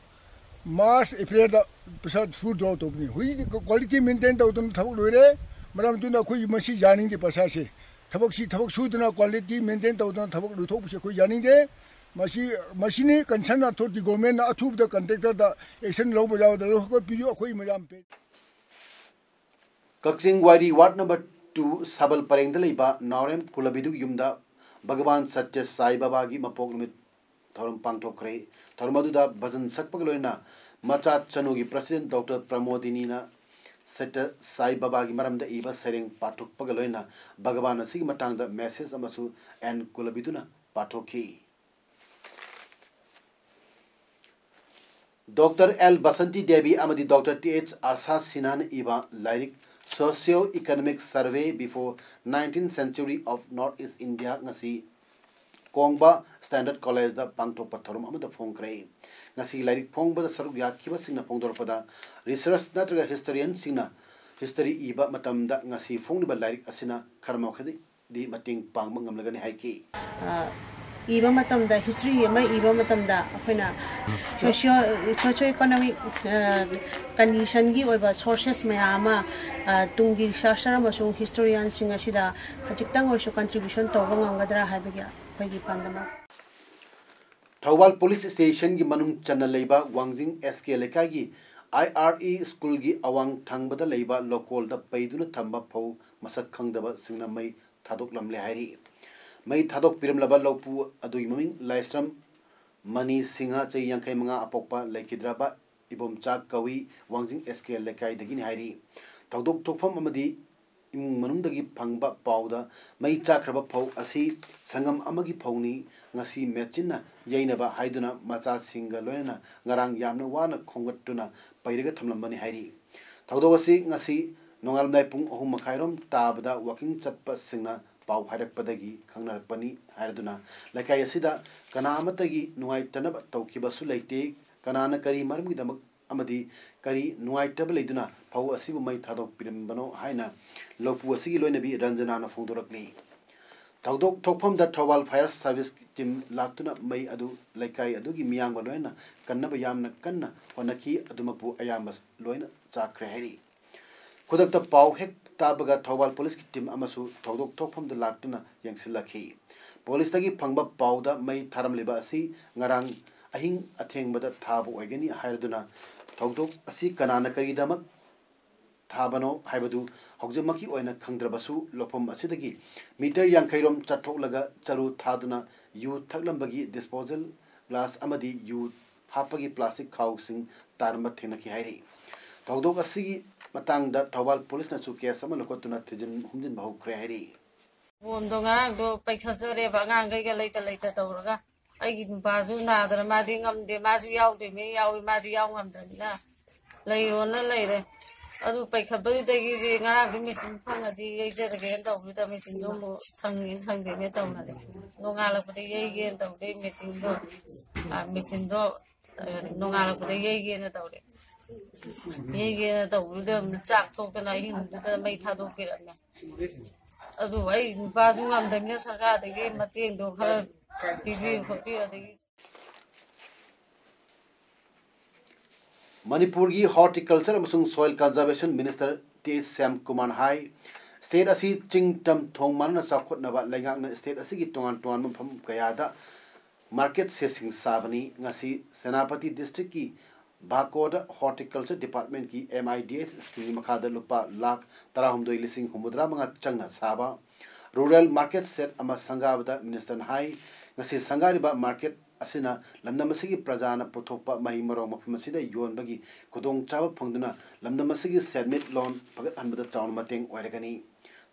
March Aprilꯗ ꯄꯩꯁꯥ full draw ꯇꯧꯕꯅꯤ꯫ ꯍꯧꯖꯤꯛꯇꯤ quality maintain ꯇꯧꯗꯅ ꯊꯕꯛ ꯂꯣꯏꯔꯦ꯫ ꯃꯔꯝ ꯑꯗꯨꯅ ꯑꯩꯈꯣꯏ ꯃꯁꯤ ꯌꯥꯅꯤꯡꯗꯦ ꯄꯩꯁꯥꯁꯦ꯫ ꯊꯕꯛꯁꯤ ꯊꯕꯛ ꯁꯨꯗꯅ quality maintain ꯇꯧꯗꯅ ꯊꯕꯛ ꯂꯣꯏꯊꯣꯛꯄꯁꯦ ꯑꯩꯈꯣꯏ ꯌꯥꯅꯤꯡꯗꯦ꯫ ꯃꯁꯤ, ꯃꯁꯤꯅꯤ concern authority governmentꯅ ꯑꯊꯨꯕꯗ contractorꯗ action ꯂꯧꯕ ꯌꯥꯎꯗ ꯂꯧꯈꯠꯄꯤꯌꯨ, ꯑꯩꯈꯣꯏ ꯃꯌꯥꯝ ꯄꯦ-꯫ ꯀꯛꯆꯤꯡ ꯋꯥꯏꯔꯤ ward number two ꯁꯥꯕꯜ ꯄꯔꯦꯡꯗ ꯂꯩꯕ ꯅꯥꯎꯔꯦꯝ ꯀꯨꯂꯕꯤꯗꯨꯒꯤ ꯌꯨꯝꯗ ꯚꯒꯕꯥꯟ ꯁꯠꯌ ꯁꯥꯏ ꯕꯥꯕꯥꯒꯤ ꯃꯄꯣꯛ ꯅꯨꯃꯤꯠ ꯊꯧꯔꯝ ꯄꯥꯡꯊꯣꯛꯈ꯭ꯔꯦ꯫ ꯊꯧꯔꯝ ꯑꯗꯨꯗ ꯚꯖꯟ ꯁꯛꯄꯒ ꯂꯣꯏꯅꯅ ꯃꯆꯥ ꯆꯅꯨꯒꯤ president Doctor ꯄ꯭ꯔꯃꯣꯗꯤꯅꯤꯅ ꯁꯠꯇ ꯁꯥꯏ ꯕꯕꯥꯒꯤ ꯃꯔꯝꯗ ꯏꯕ ꯁꯩꯔꯦꯡ ꯄꯥꯊꯣꯛꯄꯒ ꯂꯣꯏꯅꯅ ꯚꯒꯕꯥꯟ ꯑꯁꯤꯒꯤ ꯃꯇꯥꯡꯗ ꯃꯦꯁꯦꯖ ꯑꯃꯁꯨ and ꯀꯨꯂꯕꯤꯗꯨꯅ ꯄꯥꯊꯣꯛꯈꯤ꯫ Doctor L Basanti Devi ꯑꯃꯗꯤ ꯗꯣꯛꯇꯔ ꯇꯤ ꯑꯦꯆ ꯑꯥꯁꯥ ꯁꯤꯟꯍꯥꯅ ꯏꯕ ꯂꯥꯏꯔꯤꯛ Socio-Economic Survey Before Nineteenth Century of North East India ꯉꯁꯤ ꯀꯣꯡꯕ ꯁ꯭ꯇꯦꯟꯗꯔꯗ ꯀꯣꯂꯦꯖꯗ ꯄꯥꯡꯊꯣꯛꯄ ꯊꯧꯔꯝ ꯑꯃꯗ ꯐꯣꯡꯈ꯭ꯔꯦ꯫ ꯉꯁꯤ ꯂꯥꯏꯔꯤꯛ ꯐꯣꯡꯕꯗ ꯁꯔꯨꯛ ꯌꯥꯈꯤꯕꯁꯤꯡꯅ ꯐꯣꯡꯗꯣꯔꯛꯄꯗ, ꯔꯤꯁꯔꯆ ꯅꯠꯇ꯭ꯔꯒ ꯍꯤꯁꯇꯣꯔꯤꯌꯟꯁꯤꯡꯅ ꯍꯤꯁꯇꯣꯔꯤ ꯏꯕ ꯃꯇꯝꯗ ꯉꯁꯤ ꯐꯣꯡꯂꯤꯕ ꯂꯥꯏꯔꯤꯛ ꯑꯁꯤꯅ ꯈꯔ ꯃꯈꯩꯗꯤ ꯃꯇꯦꯡ ꯄꯥꯡꯕ ꯉꯝꯂꯒꯅꯤ ꯍꯥꯏꯈꯤ꯫ ꯏꯕ ꯃꯇꯝꯗ, ꯍꯤꯁꯇ꯭ꯔꯤ ꯑꯃ ꯏꯕ ꯃꯇꯝꯗ ꯑꯩꯈꯣꯏꯅ ꯁꯣꯁꯤꯌꯣ ꯁꯣꯁꯤꯌꯣ ꯏꯀꯣꯅꯣꯃꯤꯛ ꯀꯟꯗꯤꯁꯟꯒꯤ ꯑꯣꯏꯕ ꯁꯣꯔꯁꯦꯁ ꯃꯌꯥꯝ ꯑꯃ ꯇꯨꯡꯒꯤ ꯔꯤꯁꯔꯆꯔ ꯑꯃꯁꯨꯡ ꯍꯤꯁꯇꯣꯔꯤꯌꯟꯁꯤꯡ ꯑꯁꯤꯗ ꯈꯖꯤꯛꯇꯪ ꯑꯣꯏꯔꯁꯨ ꯀꯟꯇ꯭ꯔꯤꯕ꯭ꯌꯨꯁꯟ ꯇꯧꯕ ꯉꯝꯒꯗ꯭ꯔꯥ ꯍꯥꯏꯕꯒꯤ ꯑꯩꯈꯣꯏꯒꯤ ꯄꯥꯟꯗꯝ ꯑꯃ꯫ ꯊꯧꯕꯥꯜ ꯄꯨꯂꯤꯁ ꯁ꯭ꯇꯦꯁꯟꯒꯤ ꯃꯅꯨꯡ ꯆꯟꯅ ꯂꯩꯕ ꯋꯥꯡꯖꯤꯡ ꯑꯦꯁ ꯀꯦ ꯂꯩꯀꯥꯏꯒꯤ ꯑꯥꯏ ꯑꯥꯔ ꯏ ꯁ꯭ꯀꯨꯜꯒꯤ ꯑꯋꯥꯡ ꯊꯪꯕꯗ ꯂꯩꯕ ꯂꯣꯀꯣꯜꯗ ꯄꯩꯗꯨꯅ ꯊꯝꯕ ꯐꯧ ꯃꯁꯛ ꯈꯪꯗꯕꯁꯤꯡꯅ ꯃꯩ ꯊꯥꯗꯣꯛꯂꯝꯂꯦ ꯍꯥꯏꯔꯤ꯫ ꯃꯩ ꯊꯥꯗꯣꯛꯄꯤꯔꯝꯂꯕ ꯂꯧꯄꯨ ꯑꯗꯨꯒꯤ ꯃꯃꯤꯡ ꯂꯥꯏꯁ꯭ꯔꯝ ꯃꯅꯤ ꯁꯤꯡꯍ, ꯆꯍꯤ ꯌꯥꯡꯈꯩ ꯃꯉꯥ, ꯑꯄꯣꯛꯄ ꯂꯩꯈꯤꯗ꯭ꯔꯕ ꯏꯕꯣꯝꯆꯥ ꯀꯧꯏ, ꯋꯥꯡꯖꯤꯡ ꯑꯦꯁ ꯀꯦ ꯂꯩꯀꯥꯏꯗꯒꯤꯅꯤ ꯍꯥꯏꯔꯤ꯫ ꯊꯧꯗꯣꯛ ꯊꯣꯛꯐꯝ ꯑꯃꯗꯤ ꯏꯃꯨꯡ ꯃꯅꯨꯡꯗꯒꯤ ꯐꯪꯕ ꯄꯥꯎꯗ ꯃꯩ ꯆꯥꯛꯈ꯭ꯔꯕ ꯐꯧ ꯑꯁꯤ ꯁꯪꯒꯝ ꯑꯃꯒꯤ ꯐꯧꯅꯤ, ꯉꯁꯤ ꯃꯦꯆꯤꯟꯅ ꯌꯩꯅꯕ ꯍꯥꯏꯗꯨꯅ ꯃꯆꯥꯁꯤꯡꯒ ꯂꯣꯏꯅꯅ ꯉꯔꯥꯡ ꯌꯥꯝꯅ ꯋꯥꯅ ꯈꯣꯝꯒꯠꯇꯨꯅ ꯄꯩꯔꯒ ꯊꯝꯂꯝꯕꯅꯤ ꯍꯥꯏꯔꯤ꯫ ꯊꯧꯗꯣꯛ ꯑꯁꯤ ꯉꯁꯤ ꯅꯣꯡꯉꯥꯜꯂꯝꯗꯥꯏ ꯄꯨꯡ ꯑꯍꯨꯝ ꯃꯈꯥꯏꯔꯣꯝ ꯇꯥꯕꯗ ꯋꯥꯀꯤꯡ ꯆꯠꯄꯁꯤꯡꯅ ꯄꯥꯎ ꯍꯥꯏꯔꯛꯄꯗꯒꯤ ꯈꯪꯅꯔꯛꯄꯅꯤ ꯍꯥꯏꯔꯗꯨꯅ ꯂꯩꯀꯥꯏ ꯑꯁꯤꯗ ꯀꯅꯥ ꯑꯃꯠꯇꯒꯤ ꯅꯨꯡꯉꯥꯏꯇꯅꯕ ꯇꯧꯈꯤꯕꯁꯨ ꯂꯩꯇꯦ, ꯀꯅꯥꯅ ꯀꯔꯤ ꯃꯔꯝꯒꯤꯗꯃꯛ ꯑꯃꯗꯤ ꯀꯔꯤ ꯅꯨꯡꯉꯥꯏꯇꯕ ꯂꯩꯗꯨꯅ ꯐꯧ ꯑꯁꯤꯕꯨ ꯃꯩ ꯊꯥꯗꯣꯛꯄꯤꯔꯝꯕꯅꯣ ꯍꯥꯏꯅ ꯂꯧꯄꯨ ꯑꯁꯤꯒꯤ ꯂꯣꯏꯅꯕꯤ ꯔꯟꯖꯅꯥꯅ ꯐꯣꯡꯗꯣꯔꯛꯂꯤ꯫ ꯊꯧꯗꯣꯛ ꯊꯣꯛꯐꯝꯗ ꯊꯧꯕꯥꯜ ꯐꯥꯌꯔ ꯁꯥꯔꯚꯤꯁ ꯇꯤꯝ ꯂꯥꯛꯇꯨꯅ ꯃꯩ ꯑꯗꯨ ꯂꯩꯀꯥꯏ ꯑꯗꯨꯒꯤ ꯃꯤꯌꯥꯝꯒ ꯂꯣꯏꯅꯅ ꯀꯟꯅꯕ ꯌꯥꯝꯅ ꯀꯟꯅ ꯍꯣꯠꯅꯈꯤ, ꯑꯗꯨꯃꯛꯄꯨ ꯑꯌꯥꯝꯕ ꯂꯣꯏꯅ ꯆꯥꯛꯈ꯭ꯔꯦ ꯍꯥꯏꯔꯤ꯫ ꯈꯨꯗꯛꯇ ꯄꯥꯎ ꯍꯦꯛ ꯇꯥꯕꯒ ꯊꯧꯕꯥꯜ ꯄꯨꯂꯤꯁꯀꯤ ꯇꯤꯝ ꯑꯃꯁꯨ ꯊꯧꯗꯣꯛ ꯊꯣꯛꯐꯝꯗꯨ ꯂꯥꯛꯇꯨꯅ ꯌꯦꯡꯁꯤꯜꯂꯛꯈꯤ꯫ ꯄꯨꯂꯤꯁꯇꯒꯤ ꯐꯪꯕ ꯄꯥꯎꯗ ꯃꯩ ꯊꯥꯔꯝꯂꯤꯕ ꯑꯁꯤ ꯉꯔꯥꯡ ꯑꯍꯤꯡ ꯑꯊꯦꯡꯕꯗ ꯊꯥꯕ ꯑꯣꯏꯒꯅꯤ ꯍꯥꯏꯔꯗꯨꯅ ꯊꯧꯗꯣꯛ ꯑꯁꯤ ꯀꯅꯥꯅ ꯀꯔꯤꯒꯤꯗꯃꯛ ꯊꯥꯕꯅꯣ ꯍꯥꯏꯕꯗꯨ ꯍꯧꯖꯤꯛꯃꯛꯀꯤ ꯑꯣꯏꯅ ꯈꯪꯗ꯭ꯔꯕꯁꯨ, ꯂꯧꯐꯝ ꯑꯁꯤꯗꯒꯤ ꯃꯤꯇꯔ ꯌꯥꯡꯈꯩꯔꯣꯝ ꯆꯠꯊꯣꯛꯂꯒ ꯆꯔꯨ ꯊꯥꯗꯨꯅ ꯌꯨ ꯊꯛꯂꯝꯕꯒꯤ ꯗꯤꯁꯄꯣꯖꯦꯜ ꯒ꯭ꯂꯥꯁ ꯑꯃꯗꯤ ꯌꯨ ꯍꯥꯞꯄꯒꯤ ꯄ꯭ꯂꯥꯁꯇꯤꯛ ꯈꯥꯎꯁꯤꯡ ꯇꯥꯔꯝꯕ ꯊꯦꯡꯅꯈꯤ ꯍꯥꯏꯔꯤ꯫ ꯊꯧꯗꯣꯛ ꯑꯁꯤꯒꯤ ꯃꯇꯥꯡꯗ ꯊꯧꯕꯥꯜ ꯄꯨꯂꯤꯁꯅꯁꯨ ꯀꯦꯁ ꯑꯃ ꯂꯧꯈꯠꯇꯨꯅ ꯊꯤꯖꯤꯟ ꯍꯨꯝꯖꯤꯟꯕ ꯍꯧꯈ꯭ꯔꯦ ꯍꯥꯏꯔꯤ꯫ ꯕꯣꯝꯗꯣ ꯉꯔꯥꯡꯗꯣ ꯄꯩꯈꯠꯆꯔꯦꯕ, ꯑꯉꯥꯡꯈꯩꯒ ꯂꯩꯇ ꯂꯩꯇ ꯇꯧꯔꯒ꯫ ꯑꯩꯒꯤ ꯅꯨꯄꯥꯁꯨ ꯅꯥꯗꯅ ꯃꯥꯗꯤ ꯉꯝꯗꯦ, ꯃꯥꯁꯨ ꯌꯥꯎꯗꯣꯏꯅꯦ, ꯌꯥꯎꯏ, ꯃꯥꯗꯤ ꯌꯥꯎ ꯉꯝꯗꯕꯅꯤꯅ ꯂꯩꯔꯣꯅ ꯂꯩꯔꯦ꯫ ꯑꯗꯨ ꯄꯩꯈꯠꯄꯗꯨꯗꯒꯤꯗꯤ ꯉꯔꯥꯡꯗꯤ ꯃꯦꯆꯤꯟ ꯐꯪꯉꯗꯤ ꯌꯩꯖꯔꯒꯦꯅ ꯇꯧꯕꯗꯨꯗ ꯃꯦꯆꯤꯟꯗꯣ ꯑꯃꯨꯛ ꯁꯪꯉꯤ ꯁꯪꯗꯦꯅꯦ ꯇꯧꯅꯔꯦ꯫ ꯅꯣꯡꯉꯥꯜꯂꯛꯄꯗ ꯌꯩꯒꯦꯅ ꯇꯧꯗꯦ ꯃꯦꯆꯤꯟꯗꯣ, ꯑ, ꯃꯦꯆꯤꯟꯗꯣ, ꯑ, ꯅꯣꯡꯉꯥꯜꯂꯛꯄꯗ ꯌꯩꯒꯦꯅ ꯇꯧꯔꯦ꯫ ꯌꯩꯒꯦꯅ ꯇꯧꯕꯗꯨꯗ ꯑꯃꯨꯛ ꯆꯥꯛ ꯊꯣꯛꯇꯅ ꯑꯍꯤꯡꯗꯨꯗ ꯃꯩ ꯊꯥꯗꯣꯛꯄꯤꯔꯝꯃꯦ꯫ ꯑꯗꯨ ꯑꯩ ꯅꯨꯄꯥꯁꯨ ꯉꯝꯗꯕꯅꯤꯅ ꯁꯔꯀꯥꯔꯗꯒꯤ ꯃꯇꯦꯡꯗꯣ ꯈꯔ ꯄꯤꯕꯤꯌꯨ ꯈꯣꯠꯄꯤꯌꯨ꯫ ꯑꯗꯒꯤ ꯃꯅꯤꯄꯨꯔꯒꯤ Horticulture ꯑꯃꯁꯨꯡ Soil Conservation Minister T H ꯁ꯭ꯌꯥꯝꯀꯨꯃꯥꯔꯅ ꯍꯥꯏ, state ꯑꯁꯤ ꯆꯤꯡ ꯇꯝ ꯊꯣꯡ ꯃꯥꯟꯅꯅ ꯆꯥꯎꯈꯠꯅꯕ ꯂꯩꯉꯥꯛꯅ state ꯑꯁꯤꯒꯤ ꯇꯣꯉꯥꯟ ꯇꯣꯉꯥꯟꯕ ꯃꯐꯝ ꯀꯌꯥꯗ market shedꯁꯤꯡ ꯁꯥꯕꯅꯤ꯫ ꯉꯁꯤ Senapati districtꯀꯤ ꯚꯥꯀꯣꯗ Horticulture Departmentꯀꯤ M I D H schemeꯒꯤ ꯃꯈꯥꯗ ꯂꯨꯄꯥ ꯂꯥꯈ ꯇꯔꯥꯍꯨꯝꯗꯣꯏ ꯂꯤꯁꯤꯡ ꯍꯨꯝꯐꯨꯇꯔꯥ ꯃꯉꯥ ꯆꯪꯅ ꯁꯥꯕ rural market shed ꯑꯃ ꯁꯪꯒꯥꯕꯗ ministerꯅ ꯍꯥꯏ, ꯉꯁꯤ ꯁꯪꯒꯥꯔꯤꯕ market ꯑꯁꯤꯅ ꯂꯝꯗꯝ ꯑꯁꯤꯒꯤ ꯄ꯭ꯔꯖꯥꯅ ꯄꯨꯊꯣꯛꯄ ꯃꯍꯩ ꯃꯔꯣꯡ ꯃꯐꯝ ꯑꯁꯤꯗ ꯌꯣꯟꯕꯒꯤ ꯈꯨꯗꯣꯡꯆꯥꯕ ꯐꯪꯗꯨꯅ ꯂꯝꯗꯝ ꯑꯁꯤꯒꯤ ꯁꯦꯟꯃꯤꯠꯂꯣꯟ ꯐꯒꯠꯍꯟꯕꯗ ꯆꯥꯎꯅ ꯃꯇꯦꯡ ꯑꯣꯏꯔꯒꯅꯤ꯫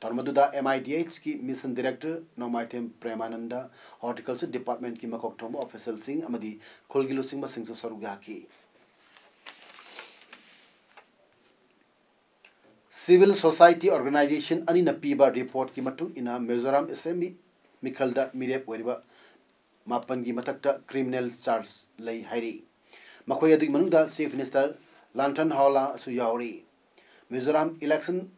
ꯊꯧꯔꯝ ꯑꯗꯨꯗ M I D Hꯀꯤ Mission Director Nongmaithem ꯄ꯭ꯔꯦꯃꯥꯅꯟꯗ, Horticulture Departmentꯀꯤ ꯃꯀꯣꯛ ꯊꯣꯡꯕ officialꯁꯤꯡ ꯑꯃꯗꯤ ꯈꯨꯜꯒꯤ ꯂꯨꯆꯤꯡꯕꯁꯤꯡꯁꯨ ꯁꯔꯨꯛ ꯌꯥꯈꯤ꯫ Civil society organisation ꯑꯅꯤꯅ ꯄꯤꯕ reportꯀꯤ ꯃꯇꯨꯡ ꯏꯟꯅ ꯃꯤꯖꯣꯔꯥꯝ assembly ꯃꯤꯈꯜꯗ ꯃꯤꯔꯦꯞ ꯑꯣꯏꯔꯤꯕ ꯃꯥꯄꯟꯒꯤ ꯃꯊꯛꯇ criminal charge ꯂꯩ ꯍꯥꯏꯔꯤ꯫ ꯃꯈꯣꯏ ꯑꯗꯨꯒꯤ ꯃꯅꯨꯡꯗ Chief Minister ꯂꯥꯟꯊꯟ ꯍꯥꯎꯂꯥꯁꯨ ꯌꯥꯎꯔꯤ꯫ Mizoram Election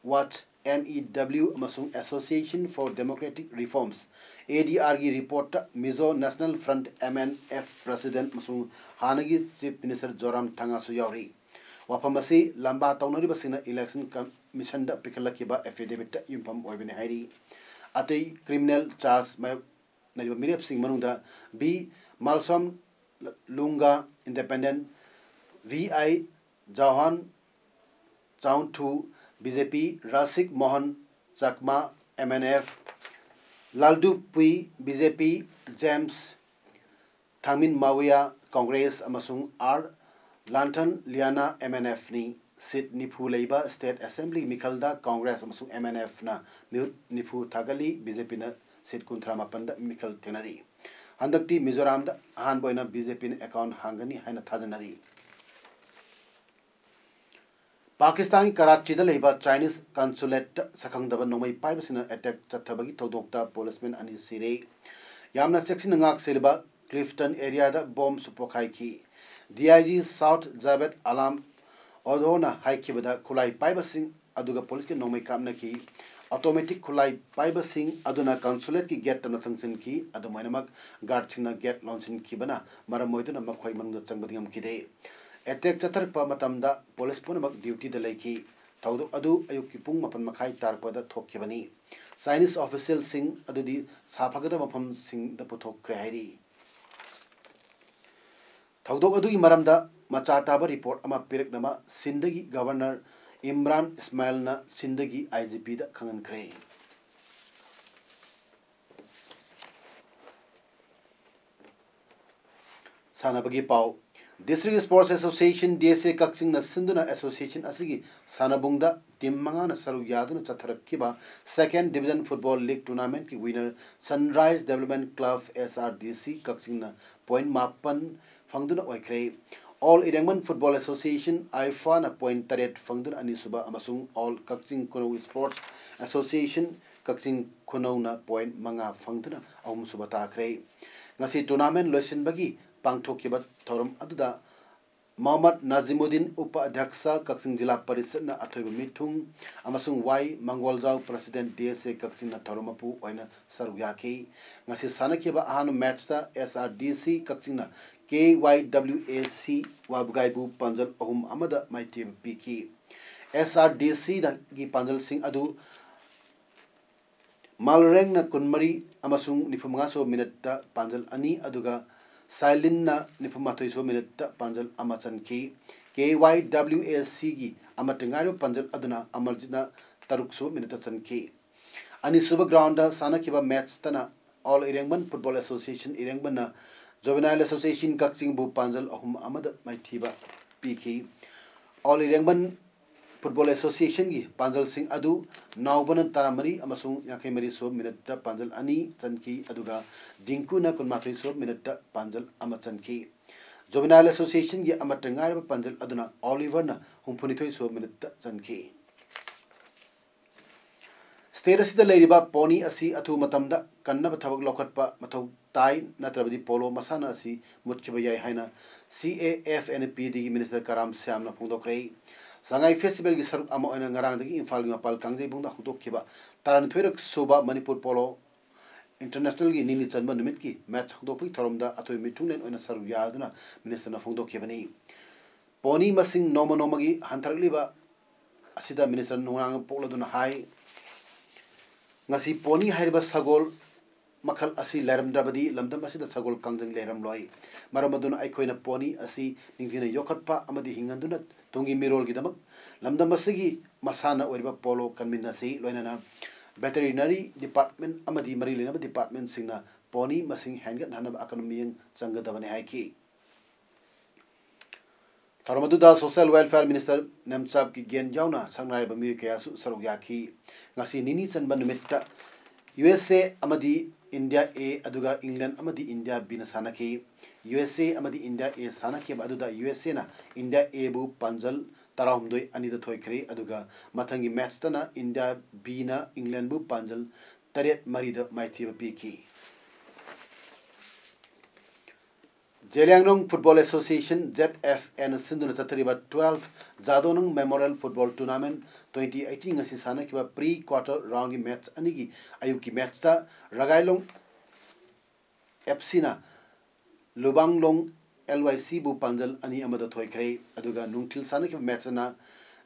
Watch, M E W, ꯑꯃꯁꯨꯡ Association for Democratic Reforms, A D R ꯒꯤ reportꯇ Mizo National Front, M N F, president ꯑꯃꯁꯨꯡ ꯍꯥꯟꯅꯒꯤ Chief Minister ꯖꯣꯔꯥꯝ ꯊꯪꯒꯥꯁꯨ ꯌꯥꯎꯔꯤ꯫ ꯋꯥꯐꯝ ꯑꯁꯤ ꯂꯝꯕꯥ ꯇꯧꯅꯔꯤꯕꯁꯤꯡꯅ election commissionꯗ ꯄꯤꯈꯠꯂꯛꯈꯤꯕ affidavitꯇ ꯌꯨꯝꯐꯝ ꯑꯣꯏꯕꯅꯤ ꯍꯥꯏꯔꯤ꯫ ꯑꯇꯩ criminal charge ꯃꯥꯌꯣꯛꯅꯔꯤꯕ ꯃꯤꯔꯦꯞꯁꯤꯡ ꯃꯅꯨꯡꯗ B Malsom Lunga, independent, V I Jahon Chawngthu, B J P, Rasik Mohan Chakma, M N F, Laldu Pui, B J P, James Thangmin Mawia, Congress, ꯑꯃꯁꯨꯡ R Lanthan Liana, M N Fꯅꯤ꯫ ꯁꯤꯠ ꯅꯤꯐꯨ ꯂꯩꯕ State Assembly ꯃꯤꯈꯜꯗ Congress ꯑꯃꯁꯨꯡ MNFꯅ ꯃꯤꯍꯨꯠ ꯅꯤꯐꯨ ꯊꯥꯒꯠꯂꯤ꯫ BJPꯅ ꯁꯤꯠ ꯀꯨꯟꯊ꯭ꯔꯥ ꯃꯥꯄꯟꯗ ꯃꯤꯈꯜ ꯊꯦꯡꯅꯔꯤ꯫ ꯍꯟꯗꯛꯇꯤ ꯃꯤꯖꯣꯔꯥꯝꯗ ꯑꯍꯥꯟꯕ ꯑꯣꯏꯅ BJPꯅ account ꯍꯥꯡꯒꯅꯤ ꯍꯥꯏꯅ ꯊꯥꯖꯅꯔꯤ꯫ ꯄꯥꯀꯤꯁꯇꯥꯟꯒꯤ ꯀꯔꯥꯆꯤꯗ ꯂꯩꯕ Chinese consulateꯇ ꯁꯛꯈꯪꯗꯕ ꯅꯣꯡꯃꯩ ꯄꯥꯏꯕꯁꯤꯡꯅ attack ꯆꯠꯊꯕꯒꯤ ꯊꯧꯗꯣꯛꯇ policemen ꯑꯅꯤ ꯁꯤꯔꯦ꯫ ꯌꯥꯝꯅ ꯆꯦꯛꯁꯤꯟꯅ ꯉꯥꯛ ꯁꯦꯜꯂꯤꯕ Clifton areaꯗ bombꯁꯨ ꯄꯣꯈꯥꯏꯈꯤ꯫ DIG South Javed Alam Odona ꯍꯥꯏꯈꯤꯕꯗ ꯈꯨꯠꯂꯥꯏ ꯄꯥꯏꯕꯁꯤꯡ ꯑꯗꯨꯒ policeꯀꯤ ꯅꯣꯡꯃꯩ ꯀꯥꯞꯅꯈꯤ꯫ Automatic ꯈꯨꯠꯂꯥꯏ ꯄꯥꯏꯕꯁꯤꯡ ꯑꯗꯨꯅ consulateꯀꯤ gate ꯇꯝꯅ ꯆꯪꯁꯤꯟꯈꯤ꯫ ꯑꯗꯨꯝ ꯑꯣꯏꯅꯃꯛ guardꯁꯤꯡꯅ gate ꯂꯣꯟꯁꯤꯟꯈꯤꯕꯅ ꯃꯔꯝ ꯑꯣꯏꯗꯨꯅ ꯃꯈꯣꯏ ꯃꯅꯨꯡꯗ ꯆꯪꯕꯗꯤ ꯉꯝꯈꯤꯗꯦ꯫ Attack ꯆꯠꯊꯔꯛꯄ ꯃꯇꯝꯗ police ꯄꯨꯝꯅꯃꯛ dutyꯗ ꯂꯩꯈꯤ꯫ ꯊꯧꯗꯣꯛ ꯑꯗꯨ ꯑꯌꯨꯛꯀꯤ ꯄꯨꯡ ꯃꯥꯄꯟ ꯃꯈꯥꯏ ꯇꯥꯔꯛꯄꯗ ꯊꯣꯛꯈꯤꯕꯅꯤ꯫ Chinese officialꯁꯤꯡ ꯑꯗꯨꯗꯤ ꯁꯥꯐꯒꯗꯕ ꯃꯐꯝꯁꯤꯡꯗ ꯄꯨꯊꯣꯛꯈ꯭ꯔꯦ ꯍꯥꯏꯔꯤ꯫ ꯊꯧꯗꯣꯛ ꯑꯗꯨꯒꯤ ꯃꯔꯝꯗ ꯃꯆꯥ ꯇꯥꯕ report ꯑꯃ ꯄꯤꯔꯛꯅꯕ ꯁꯤꯟꯗꯒꯤ Governor ꯏꯝꯔꯥꯟ ꯏꯁꯃꯥꯏꯜꯅ ꯁꯤꯟꯗꯒꯤ IGPꯗ ꯈꯪꯍꯟꯈ꯭ꯔꯦ꯫ ꯁꯥꯟꯅꯕꯒꯤ ꯄꯥꯎ꯫ District Sports Association, DSA, ꯀꯛꯆꯤꯡꯅ ꯁꯤꯟꯗꯨꯅ association ꯑꯁꯤꯒꯤ ꯁꯥꯟꯅꯕꯨꯡꯗ team ꯃꯉꯥꯅ ꯁꯔꯨꯛ ꯌꯥꯗꯨꯅ ꯆꯠꯊꯔꯛꯈꯤꯕ Second Division Football League Tournamentꯀꯤ winner Sunrise Development Club, SRDC, ꯀꯛꯆꯤꯡꯅ point ꯃꯥꯄꯟ ꯐꯪꯗꯨꯅ ꯑꯣꯏꯈ꯭ꯔꯦ꯫ All ꯏꯔꯦꯡꯕꯟ Football Association, IFAꯅ point ꯇꯔꯦꯠ ꯐꯪꯗꯨꯅ ꯑꯅꯤꯁꯨꯕ ꯑꯃꯁꯨꯡ All ꯀꯛꯆꯤꯡ ꯈꯨꯅꯧ Sports Association, ꯀꯛꯆꯤꯡ ꯈꯨꯅꯧꯅ point ꯃꯉꯥ ꯐꯪꯗꯨꯅ ꯑꯍꯨꯝꯁꯨꯕ ꯇꯥꯈ꯭ꯔꯦ꯫ ꯉꯁꯤ tournament ꯂꯣꯏꯁꯤꯟꯕꯒꯤ ꯄꯥꯡꯊꯣꯛꯈꯤꯕ ꯊꯧꯔꯝ ꯑꯗꯨꯗ ꯃꯣꯍꯝꯃꯗ ꯅꯥꯖꯤꯃꯨꯗꯤꯟ, ꯎꯄ ꯑꯙ꯭ꯌꯛꯁ, ꯀꯛꯆꯤꯡ ꯖꯤꯂꯥ ꯄꯔꯤꯁꯠꯅ ꯑꯊꯣꯏꯕ ꯃꯤꯊꯨꯡ, ꯑꯃꯁꯨꯡ ꯋꯥꯏ ꯃꯪꯒꯣꯜꯖꯥꯎ, President, DSA ꯀꯛꯆꯤꯡꯅ ꯊꯧꯔꯝ ꯃꯄꯨ ꯑꯣꯏꯅ ꯁꯔꯨꯛ ꯌꯥꯈꯤ꯫ ꯉꯁꯤ ꯁꯥꯟꯅꯈꯤꯕ ꯑꯍꯥꯟꯕ matchꯇ SRDC ꯀꯛꯆꯤꯡꯅ KYWAC ꯋꯥꯕꯒꯥꯏꯕꯨ ꯄꯥꯟꯖꯜ ꯑꯍꯨꯝ ꯑꯃꯗ ꯃꯥꯏꯊꯤꯕ ꯄꯤꯈꯤ꯫ SRDCꯒꯤ ꯄꯥꯟꯖꯜꯁꯤꯡ ꯑꯗꯨ ꯃꯥꯜꯔꯦꯡꯅ ꯀꯨꯟꯃꯔꯤ ꯑꯃꯁꯨꯡ ꯅꯤꯐꯨꯃꯉꯥ ꯁꯨꯕ minuteꯇ ꯄꯥꯟꯖꯜ ꯑꯅꯤ, ꯑꯗꯨꯒ ꯁꯥꯏꯂꯤꯟꯅ ꯅꯤꯐꯨꯃꯥꯊꯣꯏ ꯁꯨꯕ minuteꯇ ꯄꯥꯟꯖꯜ ꯑꯃ ꯆꯟꯈꯤ꯫ KYWACꯒꯤ ꯑꯃꯠꯇ ꯉꯥꯏꯔꯕ ꯄꯥꯟꯖꯜ ꯑꯗꯨꯅ ꯑꯃꯔꯖꯤꯠꯅ ꯇꯔꯨꯛ ꯁꯨꯕ minuteꯇ ꯆꯟꯈꯤ꯫ ꯑꯅꯤꯁꯨꯕ groundꯗ ꯁꯥꯟꯅꯈꯤꯕ matchꯇꯅ All ꯏꯔꯦꯡꯕꯟ Football Association ꯏꯔꯦꯡꯕꯟꯅ Juvenile Association ꯀꯛꯆꯤꯡꯕꯨ ꯄꯥꯟꯖꯜ ꯑꯍꯨꯝ ꯑꯃꯗ ꯃꯥꯏꯊꯤꯕ ꯄꯤꯈꯤ꯫ ꯑꯣꯜ ꯏꯔꯦꯡꯕꯟ ꯐꯨꯠꯕꯣꯜ ꯑꯦꯁꯣꯁꯤꯌꯦꯁꯟꯒꯤ ꯄꯥꯟꯖꯜꯁꯤꯡ ꯑꯗꯨ ꯅꯥꯎꯕꯅ ꯇꯔꯥꯃꯔꯤ ꯑꯃꯁꯨꯡ ꯌꯥꯡꯈꯩ ꯃꯔꯤ ꯁꯨꯕ ꯃꯤꯅꯠꯇ ꯄꯥꯟꯖꯜ ꯑꯅꯤ ꯆꯟꯈꯤ, ꯑꯗꯨꯒ ꯗꯤꯡꯀꯨꯅ ꯀꯨꯟꯃꯥꯊꯣꯏ ꯁꯨꯕ ꯃꯤꯅꯠꯇ ꯄꯥꯟꯖꯜ ꯑꯃ ꯆꯟꯈꯤ꯫ ꯖꯨꯕꯦꯅꯥꯏꯜ ꯑꯦꯁꯣꯁꯤꯌꯦꯁꯟꯒꯤ ꯑꯃꯠꯇ ꯉꯥꯏꯔꯕ ꯄꯥꯟꯖꯜ ꯑꯗꯨꯅ ꯑꯣꯂꯤꯚꯔꯅ ꯍꯨꯝꯐꯨꯅꯤꯊꯣꯏ ꯁꯨꯕ ꯃꯤꯅꯠꯇ ꯆꯟꯈꯤ꯫ ꯁ꯭ꯇꯦꯠ ꯑꯁꯤꯗ ꯂꯩꯔꯤꯕ ꯄꯣꯅꯤ ꯑꯁꯤ ꯑꯊꯨꯕ ꯃꯇꯝꯗ ꯀꯟꯅꯕ ꯊꯕꯛ ꯂꯧꯈꯠꯄ ꯃꯊꯧ ꯇꯥꯏ, ꯅꯠꯇ꯭ꯔꯕꯗꯤ ꯄꯣꯂꯣ ꯃꯁꯥꯟꯅ ꯑꯁꯤ ꯃꯨꯠꯈꯤꯕ ꯌꯥꯏ ꯍꯥꯏꯅ ꯁꯤ A F N P ꯗꯤꯒꯤ minister ꯀꯔꯥꯝ ꯁ꯭ꯌꯥꯝꯅ ꯐꯣꯡꯗꯣꯛꯈ꯭ꯔꯦ꯫ ꯁꯉꯥꯏ ꯐꯦꯁꯇꯤꯚꯦꯜꯒꯤ ꯁꯔꯨꯛ ꯑꯃ ꯑꯣꯏꯅ ꯉꯔꯥꯡꯗꯒꯤ ꯏꯝꯐꯥꯜꯒꯤ ꯃꯄꯥꯜ ꯀꯥꯡꯖꯩꯕꯨꯡꯗ ꯍꯧꯗꯣꯛꯈꯤꯕ ꯇꯔꯥꯅꯤꯊꯣꯏꯔꯛ ꯁꯨꯕ ꯃꯅꯤꯄꯨꯔ ꯄꯣꯂꯣ ꯏꯟꯇꯔꯅꯦꯁꯅꯦꯜꯒꯤ ꯅꯤꯅꯤ ꯆꯟꯕ ꯅꯨꯃꯤꯠꯀꯤ ꯃꯦꯠꯆ ꯍꯧꯗꯣꯛꯄꯒꯤ ꯊꯧꯔꯝꯗ ꯑꯇꯣꯏꯕ ꯃꯤꯊꯨꯡꯂꯦꯟ ꯑꯣꯏꯅ ꯁꯔꯨꯛ ꯌꯥꯗꯨꯅ ꯃꯤꯅꯤꯁꯇꯔꯅ ꯐꯣꯡꯗꯣꯛꯈꯤꯕꯅꯤ꯫ ꯄꯣꯅꯤ ꯃꯁꯤꯡ ꯅꯣꯡꯃ ꯅꯣꯡꯃꯒꯤ ꯍꯟꯊꯔꯛꯂꯤꯕ ꯑꯁꯤꯗ ꯃꯤꯅꯤꯁꯇꯔ ꯅꯨꯡꯅꯥꯡ ꯄꯣꯛꯂꯗꯨꯅ ꯍꯥꯏ, ꯉꯁꯤ ꯄꯣꯅꯤ ꯍꯥꯏꯔꯤꯕ ꯁꯒꯣꯜ ꯃꯈꯜ ꯑꯁꯤ ꯂꯩꯔꯝꯗ꯭ꯔꯕꯗꯤ ꯂꯝꯗꯝ ꯑꯁꯤꯗ ꯁꯒꯣꯜ ꯀꯥꯡꯖꯩ ꯂꯩꯔꯝꯂꯣꯏ꯫ ꯃꯔꯝ ꯑꯗꯨꯅ ꯑꯩꯈꯣꯏꯅ ꯄꯣꯅꯤ ꯑꯁꯤ ꯅꯤꯡꯊꯤꯅ ꯌꯣꯛꯈꯠꯄ ꯑꯃꯗꯤ ꯍꯤꯡꯍꯟꯗꯨꯅ ꯇꯨꯡꯒꯤ ꯃꯤꯔꯣꯜꯒꯤꯗꯃꯛ ꯂꯝꯗꯝ ꯑꯁꯤꯒꯤ ꯃꯁꯥꯟꯅ ꯑꯣꯏꯔꯤꯕ ꯄꯣꯂꯣ ꯀꯟꯃꯤꯟꯅꯁꯤ꯫ ꯂꯣꯏꯅꯅ ꯚꯦꯇꯦꯔꯤꯅꯔꯤ ꯗꯤꯄꯥꯔꯠꯃꯦꯟ ꯑꯃꯗꯤ ꯃꯔꯤ ꯂꯩꯅꯕ ꯗꯤꯄꯥꯔꯠꯃꯦꯟꯁꯤꯡꯅ ꯄꯣꯅꯤ ꯃꯁꯤꯡ ꯍꯦꯟꯒꯠꯍꯟꯅꯕ ꯑꯀꯟꯕ ꯃꯤꯠꯌꯦꯡ ꯆꯪꯒꯗꯕꯅꯤ ꯍꯥꯏꯈꯤ꯫ ꯊꯧꯔꯝ ꯑꯗꯨꯗ ꯁꯣꯁꯤꯌꯦꯜ ꯋꯦꯜꯐꯤꯌꯔ ꯃꯤꯅꯤꯁꯇꯔ ꯅꯦꯝꯆꯥꯞ ꯀꯤꯒꯦꯟ ꯌꯥꯎꯅ ꯁꯛꯅꯥꯏꯔꯕ ꯃꯤꯑꯣꯏ ꯀꯌꯥꯁꯨ ꯁꯔꯨꯛ ꯌꯥꯈꯤ꯫ ꯉꯁꯤ ꯅꯤꯅꯤ ꯆꯟꯕ ꯅꯨꯃꯤꯠꯇ ꯌꯨ ꯑꯦꯁ ꯑꯦ ꯑꯃꯗꯤ ꯏꯟꯗꯤꯌꯥ ꯑꯦ, ꯑꯗꯨꯒ ꯏꯪꯂꯦꯟ ꯑꯃꯗꯤ ꯏꯟꯗꯤꯌꯥ ꯕꯤꯅ ꯁꯥꯟꯅꯈꯤ꯫ ꯌꯨ ꯑꯦꯁ ꯑꯦ ꯑꯃꯗꯤ ꯏꯟꯗꯤꯌꯥ ꯑꯦ ꯁꯥꯟꯅꯈꯤꯕ ꯑꯗꯨꯗ ꯌꯨ ꯑꯦꯁ ꯑꯦꯅ ꯏꯟꯗꯤꯌꯥ ꯑꯦꯕꯨ ꯄꯥꯟꯖꯜ ꯇꯔꯥꯍꯨꯝꯗꯣꯏ ꯑꯅꯤꯗ ꯊꯣꯏꯈ꯭ꯔꯦ, ꯑꯗꯨꯒ ꯃꯊꯪꯒꯤ ꯃꯦꯠꯆꯇꯅ ꯏꯟꯗꯤꯌꯥ ꯕꯤꯅ ꯏꯪꯂꯦꯟꯕꯨ ꯄꯥꯟꯖꯜ ꯇꯔꯦꯠ ꯃꯔꯤꯗ ꯃꯥꯏꯊꯤꯕ ꯄꯤꯈꯤ꯫ Zeliangrong football association, Z F A ꯁꯤꯟꯗꯨꯅ ꯆꯠꯊꯔꯤꯕ twelfth Jadonang memorial football tournament twenty eighteen ꯉꯁꯤ ꯁꯥꯟꯅꯈꯤꯕ ꯄ꯭ꯔꯤ ꯀ꯭ꯋꯥꯔꯇꯔ ꯔꯥꯎꯟꯒꯤ ꯃꯦꯠꯆ ꯑꯅꯤꯒꯤ ꯑꯌꯨꯛꯀꯤ ꯃꯦꯠꯆꯇ ꯔꯒꯥꯏꯂꯣꯡ ꯑꯦꯐ ꯁꯤꯅ ꯂꯨꯕꯥꯡꯂꯣꯡ ꯑꯦꯜ ꯋꯥꯏ ꯁꯤꯕꯨ ꯄꯥꯟꯖꯜ ꯑꯅꯤ ꯑꯃꯗ ꯊꯣꯏꯈ꯭ꯔꯦ꯫ ꯑꯗꯨꯒ ꯅꯨꯡꯊꯤꯜ ꯁꯥꯟꯅꯈꯤꯕ ꯃꯦꯠꯆ ꯑꯅ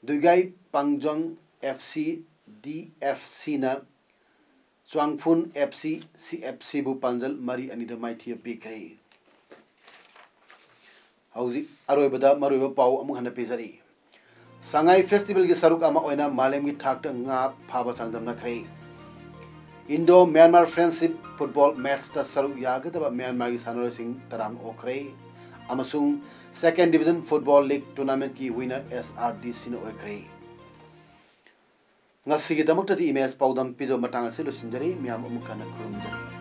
ꯗꯨꯏꯒꯥꯏ ꯄꯥꯡꯖꯣꯡ ꯑꯦꯐ ꯁꯤ, ꯗꯤ ꯑꯦꯐ ꯁꯤꯅ ꯆꯨꯋꯥꯡꯐꯨꯟ ꯑꯦꯐ ꯁꯤ, ꯁꯤ ꯑꯦꯐ ꯁꯤꯕꯨ ꯄꯥꯟꯖꯜ ꯃꯔꯤ ꯑꯅꯤꯗ ꯃꯥꯏꯊꯤꯕ ꯄꯤꯈ꯭ꯔꯦ꯫ ꯍꯧꯖꯤꯛ ꯑꯔꯣꯏꯕꯗ ꯃꯔꯨꯑꯣꯏꯕ ꯄꯥꯎ ꯑꯃꯨꯛ ꯍꯟꯅ ꯄꯤꯖꯔꯤ꯫ ꯁꯉꯥꯏ ꯐꯦꯁꯇꯤꯚꯦꯜꯒꯤ ꯁꯔꯨꯛ ꯑꯃ ꯑꯣꯏꯅ ꯃꯥꯂꯦꯝꯒꯤ ꯊꯥꯛꯇ ꯉꯥ ꯐꯥꯕ ꯆꯥꯡꯗꯝꯅꯈ꯭ꯔꯦ꯫ ꯏꯟꯗꯣ ꯃ꯭ꯌꯥꯟꯃꯥꯔ ꯐ꯭ꯔꯦꯟꯁꯤꯞ ꯐꯨꯠꯕꯣꯜ ꯃꯦꯠꯆꯇ ꯁꯔꯨꯛ ꯌꯥꯒꯗꯕ ꯃ꯭ꯌꯥꯟꯃꯥꯔꯒꯤ ꯁꯥꯟꯅꯔꯣꯏꯁꯤꯡ ꯇꯔꯥꯃꯨꯛ ꯑꯣꯛꯈ꯭ꯔꯦ꯫ ꯑꯃꯁꯨꯡ Second Division Football League Tournamentꯀꯤ winner S R D Cꯅ ꯑꯣꯏꯈ꯭ꯔꯦ꯫ ꯉꯁꯤꯒꯤꯗꯃꯛꯇꯗꯤ ꯏꯃꯦꯖ ꯄꯥꯎꯗꯝ ꯄꯤꯖꯕ ꯃꯇꯥꯡ ꯑꯁꯤ ꯂꯣꯏꯁꯤꯟꯖꯔꯤ꯫ ꯃꯌꯥꯝ ꯑꯃꯨꯛ ꯍꯟꯅ ꯈꯨꯔꯨꯝꯖꯔꯤ꯫